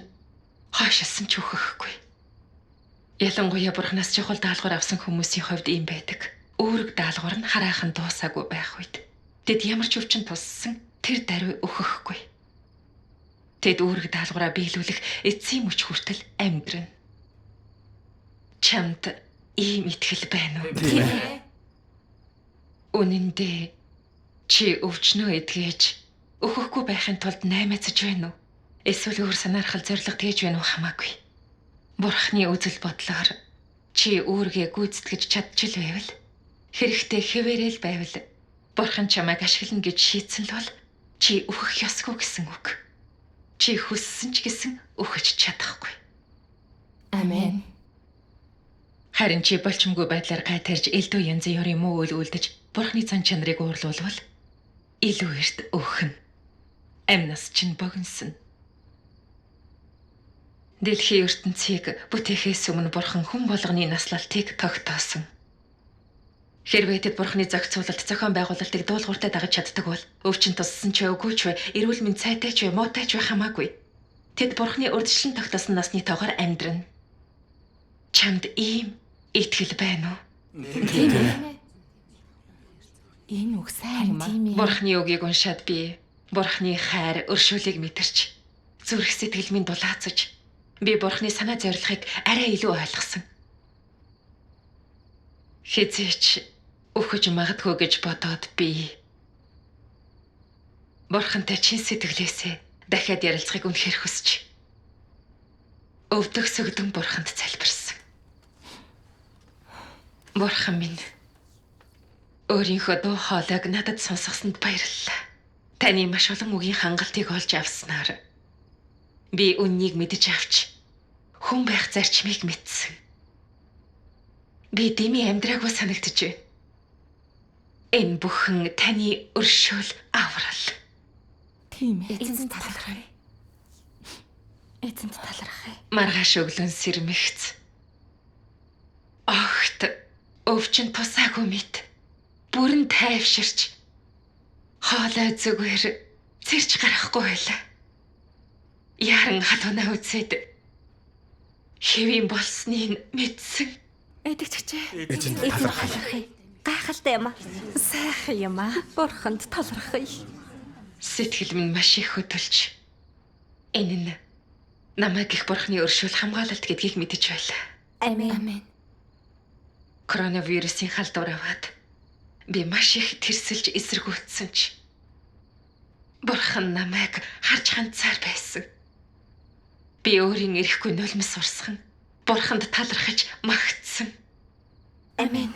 хойшилсан ч үхэхгүй. Ялангуяа Бурханаас чухал даалгавар авсан хүмүүсийн хувьд ийм байдаг. Үүрэг даалгавар нь хараахан дуусаагүй байх үед тэд ямар ч өвчин туссан тэр даруй өөхөхгүй. Тэд үүрэг даалгавраа биелүүлэх эцсийн мөч хүртэл амьдрна. Чамд ийм итгэл байна уу? Тийм ээ. Үнэн дээр чи өвчнөө эдгэж өөхөхгүй байхын тулд наймаацж байна уу? Эсвэл өөр санаархал зориг тэгж байна уу хамаагүй. Бурхны үзэл бодлоор чи үүргээ гүйцэтгэж чадчил байвал хэрэгтэй хэвээрэл байвал Бурхан чамайг ашиглана гэж шийдсэн л бол чи өөхөх ёсгүй гэсэн үг. Чи хүссэн ч гэсэн өөхөж чадахгүй. Амен. Харин чи болчмгүй байдлаар гай тарьж элдв янзын ёрын муу үйл үлдэж Бурхны цан чанарыг уурлуулвал илүү эрт өөхнө. Амнаас чинь богиносон. Дэлхийн ертөнцийг бүтээхээс өмнө Бурхан хүн болгоны наслалтыг тогтоосон. Хэрвээ тэд Бурханы зохицуулалт, зохион байгуулалтыг дуулууртай дагаж чаддаг бол өвчин туссан ч үгүй ч вэ, эрүүл мэнд сайтай ч вэ, муутай ч вэ хамаагүй. Тэд Бурханы урьдчилан тогтоосон насны тоогоор амьдрна. Чамд ийм итгэл байна уу? Тийм ээ. Энэ үг сайн юм аа. Бурханы үгийг уншаад би Бурханы хайр, өршөөлийг мэдэрч зүрх сэтгэл минь дулаацаж би Бурханы санаа зорилгыг арай илүү ойлгосон. Хизээч үхэж магадгүй гэж бодоод би Бурхантай чин сэтгэлээсээ дахиад ярилцахыг үнэхээр хүсэж өвдөх сөгдөн Бурханд залбирсан. Бурхан минь, өөрийнхөө дуу хоолойг надад сонсгосонд баярлалаа. Таны маш олон үгийн хангалтыг олж авснаар би үннийг мэдэж авч хүн байх зарчмыг мэдсэн. Би дими амьдраагүй санагдаж байна. Энэ бүхэн таны өршөөл аврал. Тийм ээ. Эзэнд талархъя. Эзэнд талархъя. Маргааш өглөн сэрмэгц. Огт өвчин тусаагүй мэт бүрэн тайвширч хоолой зүгээр цэрч гарахгүй байлаа. Яран халуунаа үзээд хэвийн болсныг мэдсэн. Эдэгчгчээ. Эзэнд талархъя. Гайхалтай юм аа. Сайхан юм аа. Бурханд талархъя. Сэтгэл минь маш их хөдөлж энэ нь намайг их бурхны өршөөл хамгаалалт гэдгийг мэдэж байлаа. Амен. Амен. Коронавирусын халдвар аваад би маш их тэрсэлж эсэргүүцсэн ч Бурхан намайг харж хандсаар байсан. Би өөрийн эрэхгүй нулимс урсган Бурханд талархаж магтсан. Амен.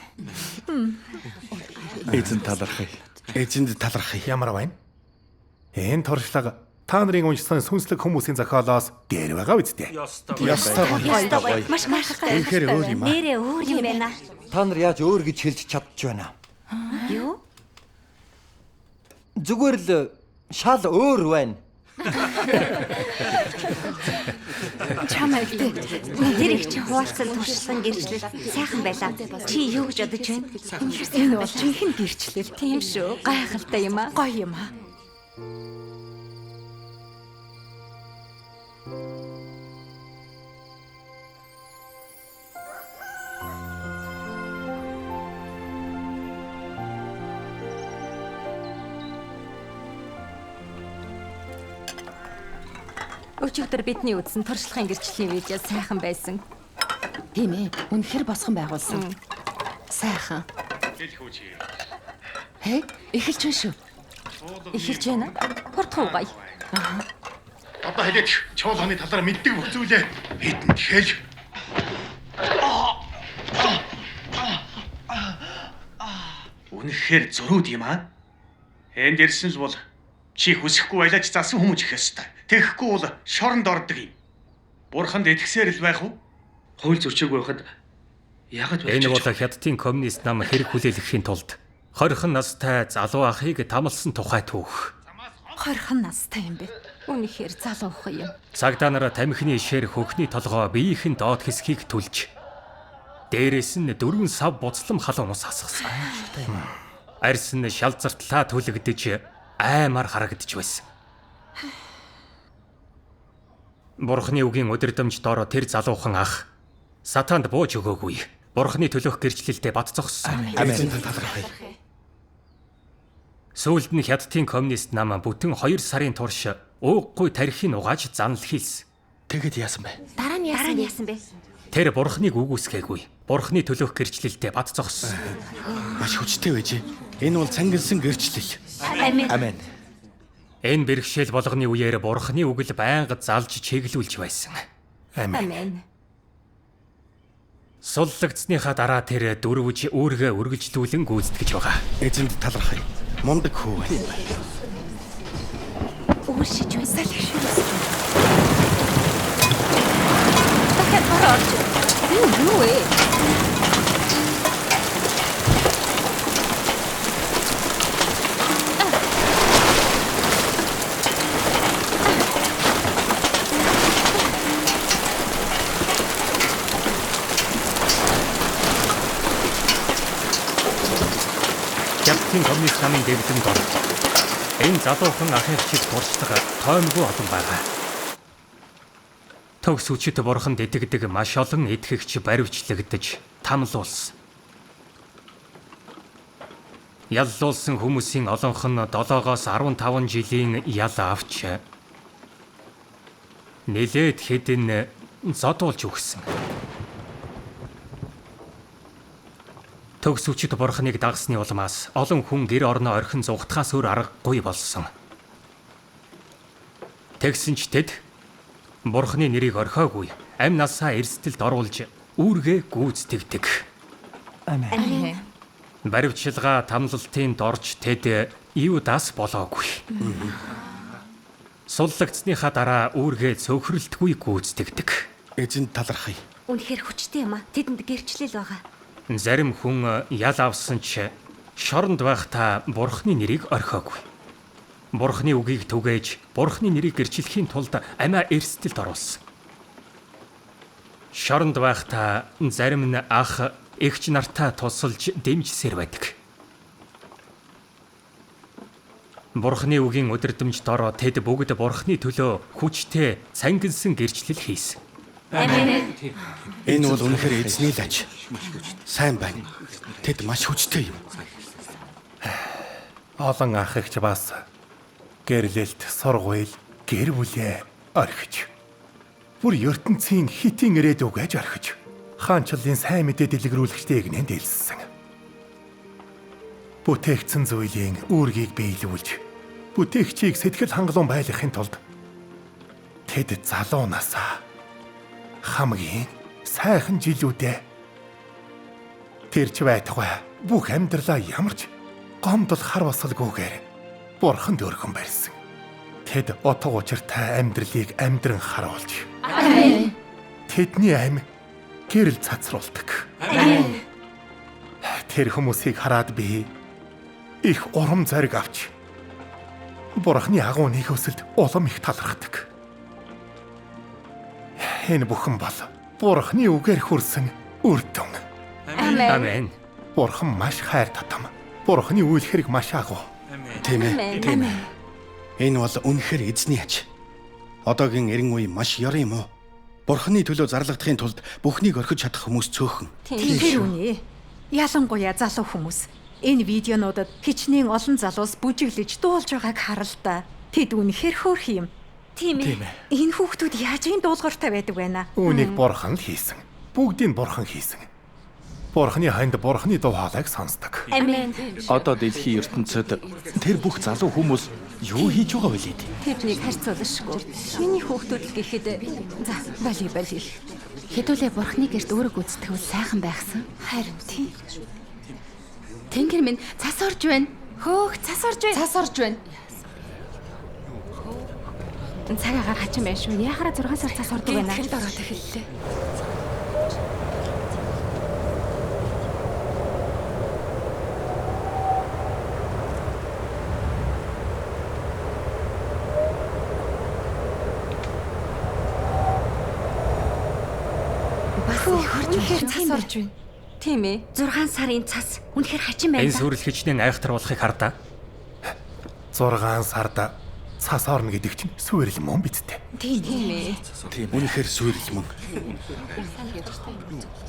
Эзэнд талархъя. Эзэнд талархъя. Ямар байна? Энэ туршлага та нарын уншсан сүнслэг хүмүүсийн зохиолоос дээр байгаа үсттэй. Ёстой гоё. Ёстой гоё. Маш гайхалтай. Үнэхээр өөр юм аа. Нэрээ өөр юм байна. Та нар яаж өөр гэж хэлж чадж байна? Юу? Зүгээр л шал өөр байна. Чамайг тэ. Тэр их чи хуваалцсан туршлагын гэрчлэл сайхан байлаа. Чи юу гэж бодож байна? Энэ бол жинхэнэ гэрчлэл. Тийм шүү. Гайхалтай юм аа. Гоё юм аа. Өчигдөр бидний үзсэн туршлагын гэрчлийн видео сайхан байсан. Тийм ээ. Үнэхээр босгон байгуулсан. Сайхан. Хэ? Эхэлж байна шүү. Эхэлж байна. Хурдхан угаая. Одоо хэлээч. Чуулганы талаар мэддэг бүх зүйлээ бидэнд хэл. Үнэхээр зөрүүд юм аа. Энд ирсэн л бол чи хүсэхгүй байлаач засан хүмүүж их ёстой. Тэгэхгүй бол шоронд ордог юм. Бурханд итгэсээр л байх уу? Хууль зөрчөөгүй байхад яагаад Энэ бол Хятадын коммунист нам хэрэг хүлээлгэхийн тулд 20 настай залуу ахыг тамалсан тухай түүх. 20 настай юм бэ. Үнэхээр залуухан юм. Цагдаа нар тамхины ишээр хөхний толгой биеийнхэн доод хэсгийг түлж дээрээс нь 4 сав буцлам халуун ус асгасан. Арьс нь шалзартлаа түлэгдэж аймаар харагдаж байсан. Бурхны үгийн удирдамж доор тэр залуухан ах сатанд бууж өгөөгүй. Бурхны төлөөх гэрчлэлдээ бат зогссон. Амен. Талархъя. Сүүлд нь Хятадын коммунист нам бүтэн 2 сарын турш ууггүй тархийг угааж занал хийлсэн. Тэгэд яасан бэ? Дараа нь Дараа яасан нь бэ? яасан бэ? Тэр бурхныг үгүйсгээгүй. Бурхны төлөөх гэрчлэлдээ бат зогссон. Маш хүчтэй байжээ. Энэ бол цангилсан гэрчлэл. Амен. Амен. Энэ бэрхшээл болгоны үеэр бурхны үг л байнга залж чиглүүлж байсан. Амен. Амен. Суллагдсныхаа дараа тэр дөрвөж үүргээ үргэлжлүүлэн гүйцэтгэж байгаа. Эзэнд талархъя. Мундаг хүү байна. Үүршиж байна. Салхи шүрсэж байна. Дахиад бороо орж. Энэ юу вэ? Хятадын коммунист намын дэглэм дор энэ залуухан ахын чиг туршлага тоймгүй олон байгаа. Төгс хүчит бурханд итгэдэг маш олон итгэгч баривчлагдаж тамлуулсан. Яллуулсан хүмүүсийн олонх нь 7-оос 15 жилийн ял авч нэлээд хэдэн зодуулж өгсөн. Төгс хүчит бурхныг дагсны улмаас олон хүн гэр орноо орхин зугтахаас өөр аргагүй болсон. Тэгсэн ч тэд бурхны нэрийг орхиогүй, амь насаа эрсдэлд оруулж үүргээ гүйцэтгэдэг. Амен. Баривчилгаа тамлалтын дорж тэд Иудас болоогүй. Суллагдсныхаа дараа үүргээ цөөхрөлтгүй гүйцэтгэдэг. Эзэнд талархъя. Үнэхээр хүчтэй юм а. Тэдэнд гэрчлэл байгаа. Зарим хүн ял авсан ч шоронд байхдаа бурхны нэрийг орхиогүй. Бурхны үгийг түгээж, бурхны нэрийг гэрчлэхийн тулд амиа эрсдэлд оруулсан. Шоронд байхдаа зарим нь ах эгч нартаа тусалж дэмжсээр байдаг. Бурхны үгийн удирдамж дор тэд бүгд бурхны төлөө хүчтэй цангинсан гэрчлэл хийсэн. Амен. Энэ бол үнэхээр эзний л аж. Сайн байна. Тэд маш хүчтэй юм. Олон ах эгч бас гэрлэлт, сургууль, гэр бүлээ орхиж бүр ертөнцийн хитийн ирээдүгэж орхиж хаанчлалын сайн мэдээ дэлгэрүүлэгчтэй эгнэнд элссэн. Бүтээгдсэн зүйлийн үүргийг биелүүлж бүтээгчийг сэтгэл хангалуун байлгахын тулд тэд залуу насаа хамгийн сайхан жилүүдээ тэр ч байтугай бүх амьдралаа ямар ч гомдол хар басалгүйгээр бурханд өргөн барьсан. Тэд утга учиртай амьдралыг амьдран харуулж Амен. Тэдний амь гэрэл цацруулдаг. Амен. Тэр хүмүүсийг хараад би их урам зориг авч Бурхны агуу нэгүсэлд улам их талархдаг. Энэ бүхэн бол Бурхны үгээр хүрсэн үр дүн. Амен. Амен. Бурхан маш хайр татам. Бурхны үйл хэрэг маш агуу. Тийм ээ. Тийм ээ. Энэ бол үнэхээр эзний аж. Одоогийн эрен үе маш ёр юм уу? Бурхны төлөө зарлагдахын тулд бүхнийг орхиж чадах хүмүүс цөөхөн. Тэр үнэ. Ялангуяа залуу хүмүүс. Энэ видеонуудад хичнээн олон залуус бүжиглэж дуулж байгааг харал та. Тэд үнэхээр хөөрхөн юм. Тийм Тийм ээ. Энэ хүүхдүүд яаж ийм дуулууртай байдаг вэ наа? Үүнийг бурхан л хийсэн. Бүгдийг бурхан хийсэн. Бурханы ханд бурханы дуу хоолойг сонсдог. Амен. Одоо дэлхийн ертөнцид тэр бүх залуу хүмүүс юу хийж байгаа вэ лээ? Тэднийг харьцуулашгүй. Миний хүүхдүүд л гэхэд за боли боли. Хэдүүлээ бурхны гэрт өөрөг гүйцэтгэвэл сайхан байхсан. Харин тийм. Тэнгэр минь цас орж байна. Хөөх цас орж байна. Цас орж байна. Цаг агаар хачин байна шүү. Яхаараа 6 сар цас ордог байна. Гэнтгэл ороод эхэллээ. Бас их орж Үнэхээр цас орж байна. Тийм ээ. 6 сарын цас үнэхээр хачин байна. Энэ сүрэл хичнээн айхтар болохыг хардаа. 6 сард цас орно гэдэг чинь сүрэл мөн биз дээ. Тийм ээ. Тийм. Үнэхээр сүрэл мөн.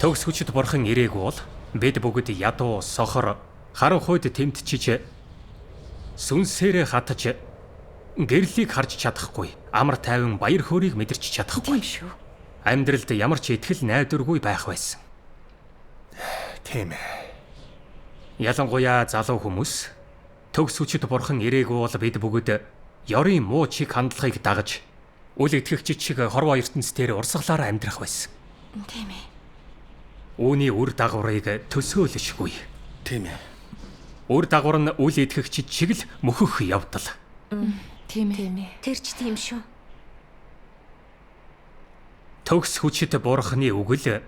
Төгс хүчит бурхан ирээгүй бол бид бүгд ядуу, сохор, харанхуйд тэмтчиж сүнсээрээ хатаж гэрлийг харж чадахгүй, амар тайван баяр хөөргийг мэдэрч чадахгүй. Тийм шүү. Амьдралд ямар ч итгэл найдваргүй байх байсан. Тийм ээ. Ялангуяа залуу хүмүүс төгс хүчит бурхан ирээгүй бол бид бүгд ёрын муу чиг хандлагыг дагаж үл итгэгчид шиг хорвоо ертөнцийн урсгалаараа амьдрах байсан. Тийм ээ. Үүний үр дагаврыг төсөөлшгүй. Тийм ээ. Үр дагавар нь үл итгэгчид шиг л мөхөх явдал. Тийм ээ. Тэр ч тийм шүү. Төгс хүчит бурхны үг л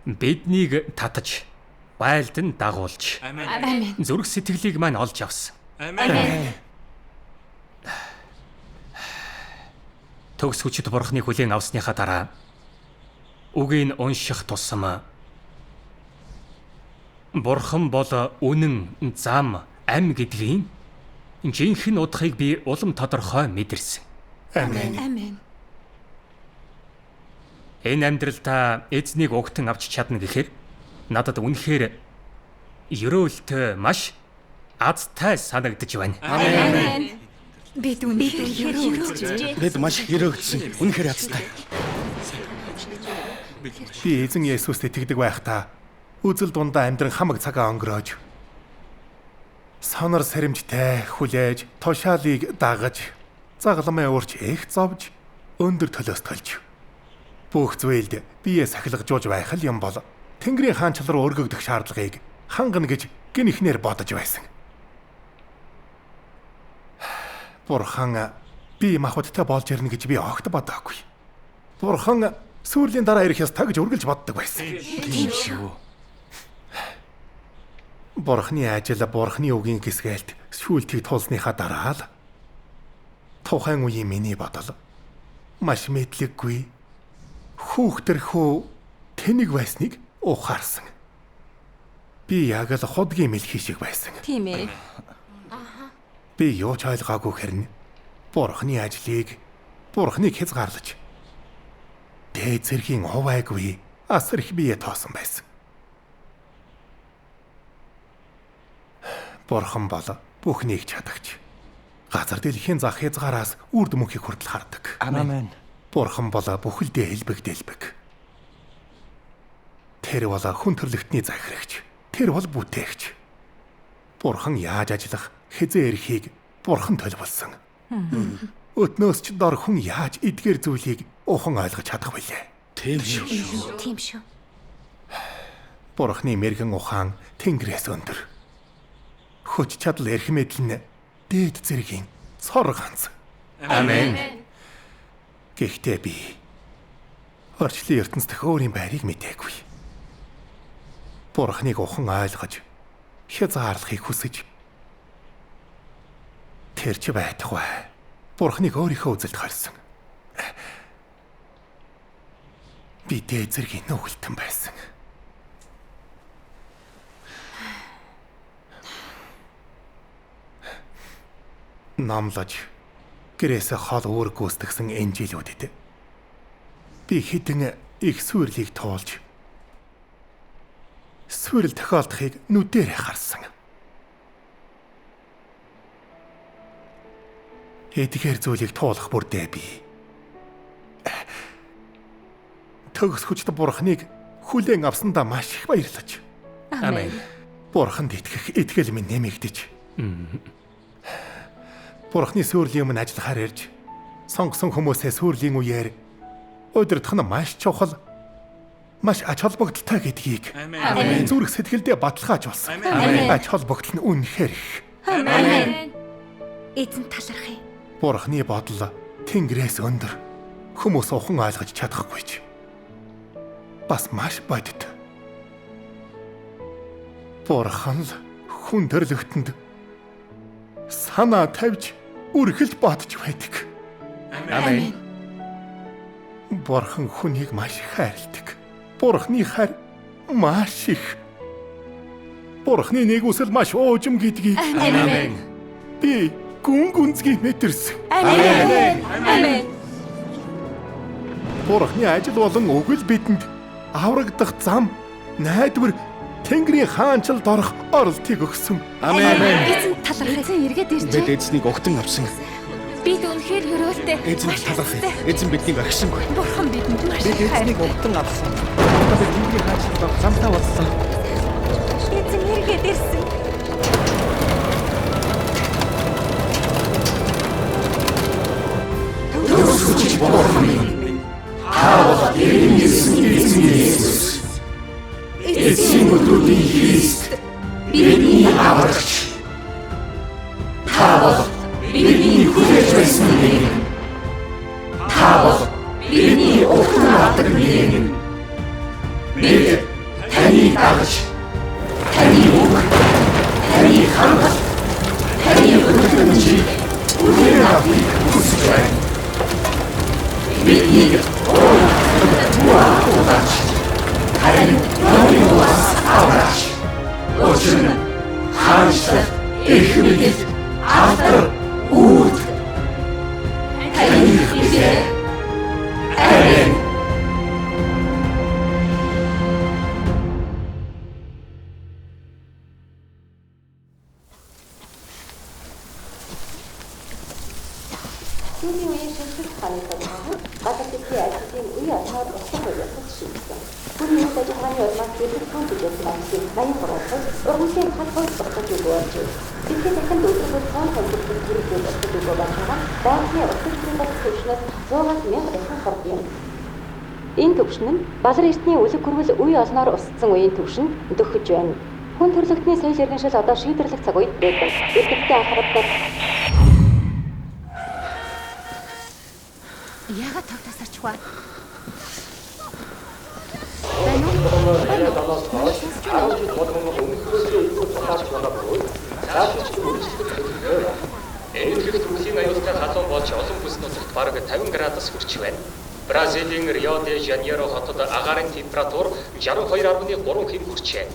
биднийг татаж байлдан дагуулж Амен. зүрх сэтгэлийг маань олж авсан. Амен. Төгс хүчит бурхны хүлээн авсныхаа дараа үгийг унших тусам бурхан бол үнэн, зам, ам гэдгийн жинхэнэ утгыг би улам тодорхой мэдэрсэн. Амен. Амен. Энэ амьдралдаа эзнийг угтан авч чадна гэхээр надад үнэхээр ерөөлтэй маш азтай санагдаж байна. Амен. Бид үнэхээр ерөөгдөж. Бид маш их ерөөгдсөн. Үнэхээр азтай. Би эзэн Есүст итгэдэг байхдаа үзэл дундаа амьдран хамаг цагаа өнгөрөөж сонор сэрэмжтэй хүлээж тушаалыг дагаж загламын урч их зовж өндөр төлөөс төлж бүх зүйлд бие сахилгажуулж байх л юм бол Тэнгэрийн хаанчл руу өргөгдөх шаардлагыг хангана гэж гинхнээр бодож байсан. Бурхан би махбодтой болж ирнэ гэж би огт бодоогүй. Бурхан сүрлийн дараа ирэх ёстой гэж үргэлж боддог байсан. Тийм шүү. Бурхны ажил Бурхны үгийн гисгэлт шүүлтийг тулсныхаа дараа л тухайн үеийн миний бодол маш мэдлэггүй хүүхдэрхүү тэнэг байсныг ухаарсан. Би яг л худгийн мэлхий шиг байсан. Тийм ээ. Би юу ч ойлгоогүй хэрнэ Бурхны ажлыг Бурхныг хязгаарлаж дээд зэргийн хувайгүй асар их бие тоосон байсан. Бурхан бол бүхнийг чадагч. Газар дэлхийн зах хязгаараас үрд мөнхийг хүртэл хардаг. Амен. Бурхан бол бүхэлдээ элбэг дэлбэг. Тэр бол хүн төрлөختний захирагч. Тэр бол бүтээгч. Бурхан яаж ажиллах хэзээ эрхийг Бурхан төлөвлөсөн. Өтнөөс ч дор хүн яаж эдгээр зүйлийг ухан ойлгож чадах вүлээ. Тийм шүү. Тийм шүү. Бурханы мэрэгэн ухаан Тэнгэрээс өндөр. Хүч чадал эрх мэдэл нь дээд зэргийн цор ганц. Амен. Гэхдээ би орчлын ертөнцийн өөрийн байрыг мдээгүй. Бурханыг ухан ойлгож хязгаарлахыг хүсэж тэр ч байтугай. Бурханыг өөрийнхөө үзэлд хорьсон. Би дээд зэргийн нүгэлтэн байсан. Номлож гэрээсээ хол үүрэг гүйцэтгсэн энэ жилүүдэд би хэдэн их сүрлийг туулж сүрэл тохиолдохыг нүдээрээ харсан. Эдгээр зүйлийг туулах бүрдээ би төгс хүчтэй Бурханыг хүлээн авсандаа маш их баярлаж. Амен. Бурханд итгэх итгэл минь нэмэгдэж. Бурхны сүрлийн өмнө ажиллахаар ирж сонгосон хүмүүсээ сүрлийн үеэр удирдах нь маш чухал, маш ач холбогдолтой гэдгийг зүрх сэтгэлдээ баталгааж болсон. Ач холбогдол нь үнэхээр их. Амен. Эзэн талархъя. Бурхны бодол Тэнгэрээс өндөр. Хүмүүс ухан ойлгож чадахгүй ч бас маш бодит. Бурхан л хүн төрлөختөнд санаа тавьж үргэлж бодож байдаг. Амен. Бурхан хүнийг маш их хайрладаг. Бурханы хайр маш их. Бурханы нэгүсэл маш уужим гэдгийг Амен. би гүн гүнзгий мэдэрсэн. Амен. Амен. Бурханы ажил болон үг л бидэнд аврагдах зам, найдвар, Тэнгэрийн хаанчлалд орох оролтыг өгсөн. Амен. Эзэн талархъя. Эзэн эргээд Бид иржээ. эзнийг угтан авсан. Бид үнэхээр ерөөлтэй. Эзэн талархъя. Эзэн биднийг орхисонгүй. Бурхан бидэнд маш Бид их эзнийг хайртай. угтан авсан. Одоо бид Тэнгэрийн хаанчлалд орох замтай болсон. Эзэн эргээд ирсэн. Төгс хүч Бурхан минь. Та бол эргэн ирсэн эзэн Есүс. Эцсийн өдрүүдийн Христ бидний аврагч. Та бол бидний хүлээж байсан нэгэн. Та бол бидний угтан авдаг нэгэн. Бид таныг дагаж, таны үг, таны хангалт, таны өдөртөмжийг хүлээн авахыг хүсэж байна. Биднийг уулаач. Харин номын улс авраач. Учир нь хаанчлал, Эрх мэдэл, алдар, үүд таных билээ. Амен. Түүний үеийн шинжлэх ухааны тодорхойлол газар дэлхийн ажлын үе олноор услах үе шийдсэн. Түүний үйл ажиллагааны улмаас дэлгэцэн бүжээс ажлын 83% ургамлын хал хойд устгаж өгөө болжээ. Дэлхийн дахинд өдөр бүр 150 төрөл устгаж өгөө болж байгаа байгалийн услах төрөл төвшнөөс 100-аас 1000 дахин хурд юм. Энэ төвшин нь Балар эртний үлэг гүрвэл үе олноор устсан үеийн төвшөнд дөхөж байна. Хүн төрөлхтний соёл иргэншил одоо шийдвэрлэх цаг үед байдаг. Эрдэмтдээ анхаарал. Яагаад тог тасарч вэ? Энэхүү төрлийн аюултай халуун болж олон бүс нутагт бараг 50 градус хүрч байна. Бразилийн Рио де Жанейро хотод агаарын температур 62.3 хэм хүрчээ.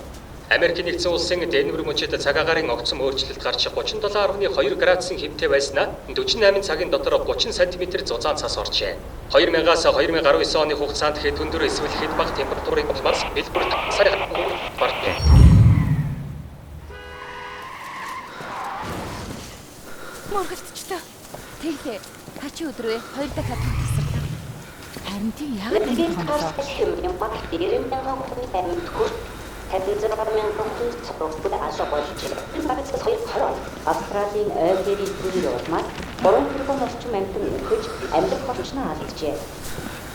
Америк нэгдсэн улсын Денвер мужид цаг агаарын огцом өөрчлөлт гарч 37.2 градусын хэмтэй байснаа 48 цагийн дотор 30 см зузаан цас оржээ. 2000-аас 2019 оны хугацаанд хэд өндөр эсвэл хэд бага температурын улмаас дэлбэрт сая баржээ. Мөргөлдчлөө. Тэглээ. Хачи өдрөө хоёр дахиад тог тасарлаа. Харин тийм яагаад ингэж байгаа юм бэ? Австралийн ойрын төрийн улмаас 3 тэрбум орчим амьтан үхэж амьдрах орчноо алджээ.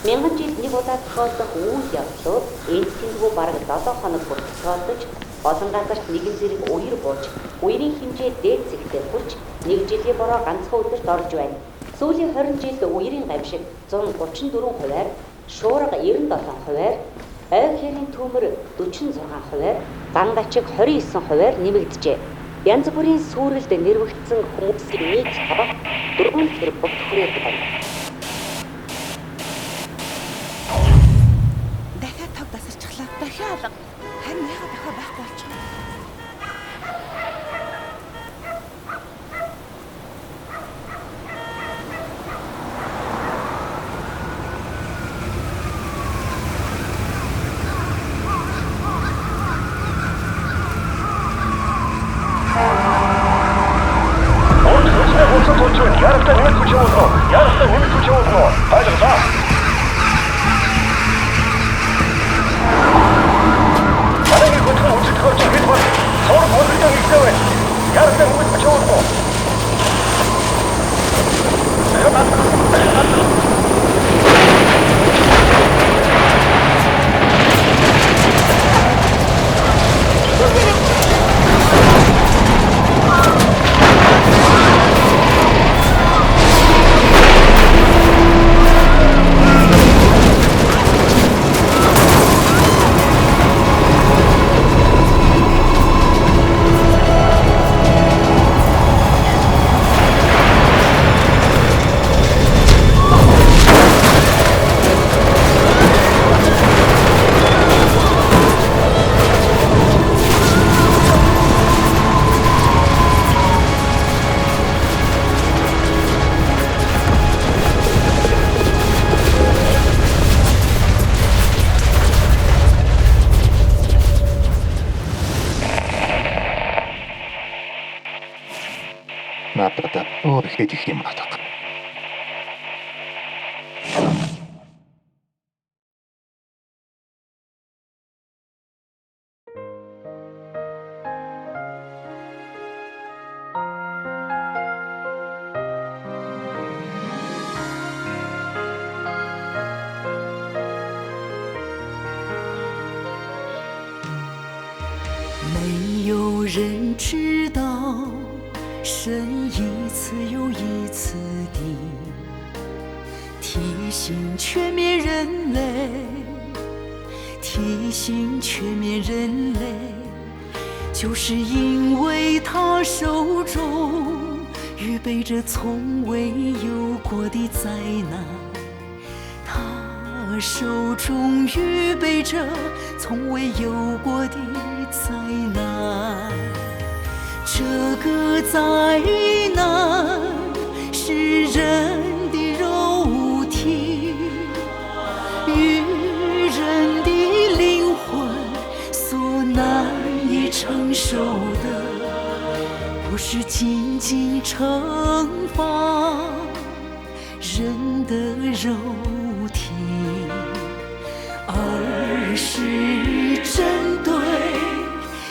Мянган жилд нэг удаа тохиолдох үйл явдлууд энд тэндгүй бараг 7 хоног бүр тохиолдож, олон газарт нэгэн зэрэг үер бууж, үерийн хэмжээ дээд зэгтээ хүрч нэг жилийн бороо ганцхан өдөрт орж байна. Сүүлийн 20 жилд үерийн гамшиг 134 хувиар, шуурга 97 хувиар, ой хэрийн төмөр 46 хувиар, зан гачиг 29 хувиар нэмэгджээ. Янз бүрийн сүрэлд нэрвэгдсэн хүмүүсийн нийт тоо 4 тэрбум хүрээд байна. Дахиад тог тасарчлаа. Дахиад алга. Харин яагаад дахиад байхгүй болчих вэ? Надад өөр хийх юм алга. 没有人知道，神一次又一次地提醒全面人类，提醒全面人类，就是因为他手中预备着从未有过的灾难，他手中预备着从未有过的灾难。这这个灾难是人的肉体与人的灵魂所难以承受的，不是仅仅惩罚人的肉体，而是针对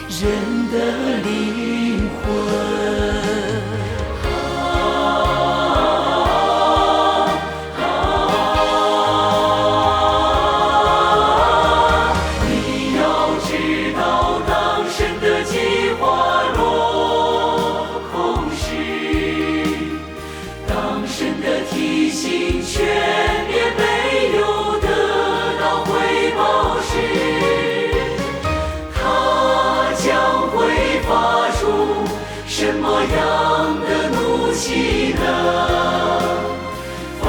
人的灵魂。你要知道，当神的计划落空时，当神的提醒全面没有得到回报时，他将会发出什么样的怒气呢？发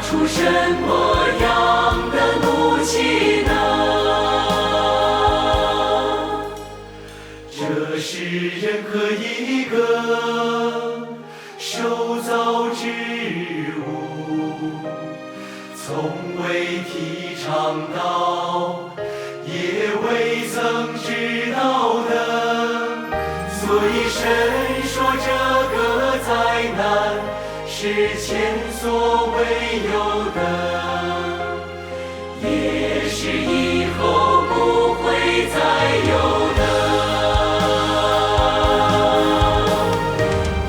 出什么样的怒气呢？这是任何一个受造之物从未体尝到，也未曾知道的。所以神说这个灾难是前所未有的，也是以后不会再有的。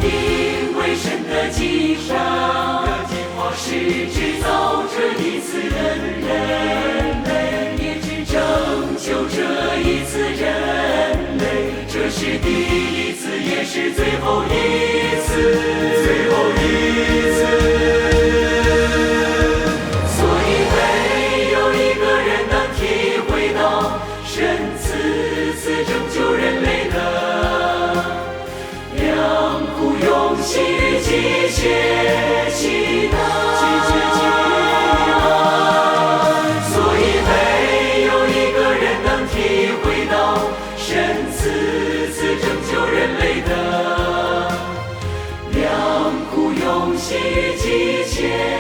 因为神的计划是制造这一次的人类，也只拯救这一次人类，这是第一次，也是最后一次，最后一次。所以没有一个人能体会到神此次拯救人类的良苦用心与急切期待。所以没有一个人能体会到神此次拯救人类的良苦用心与急切。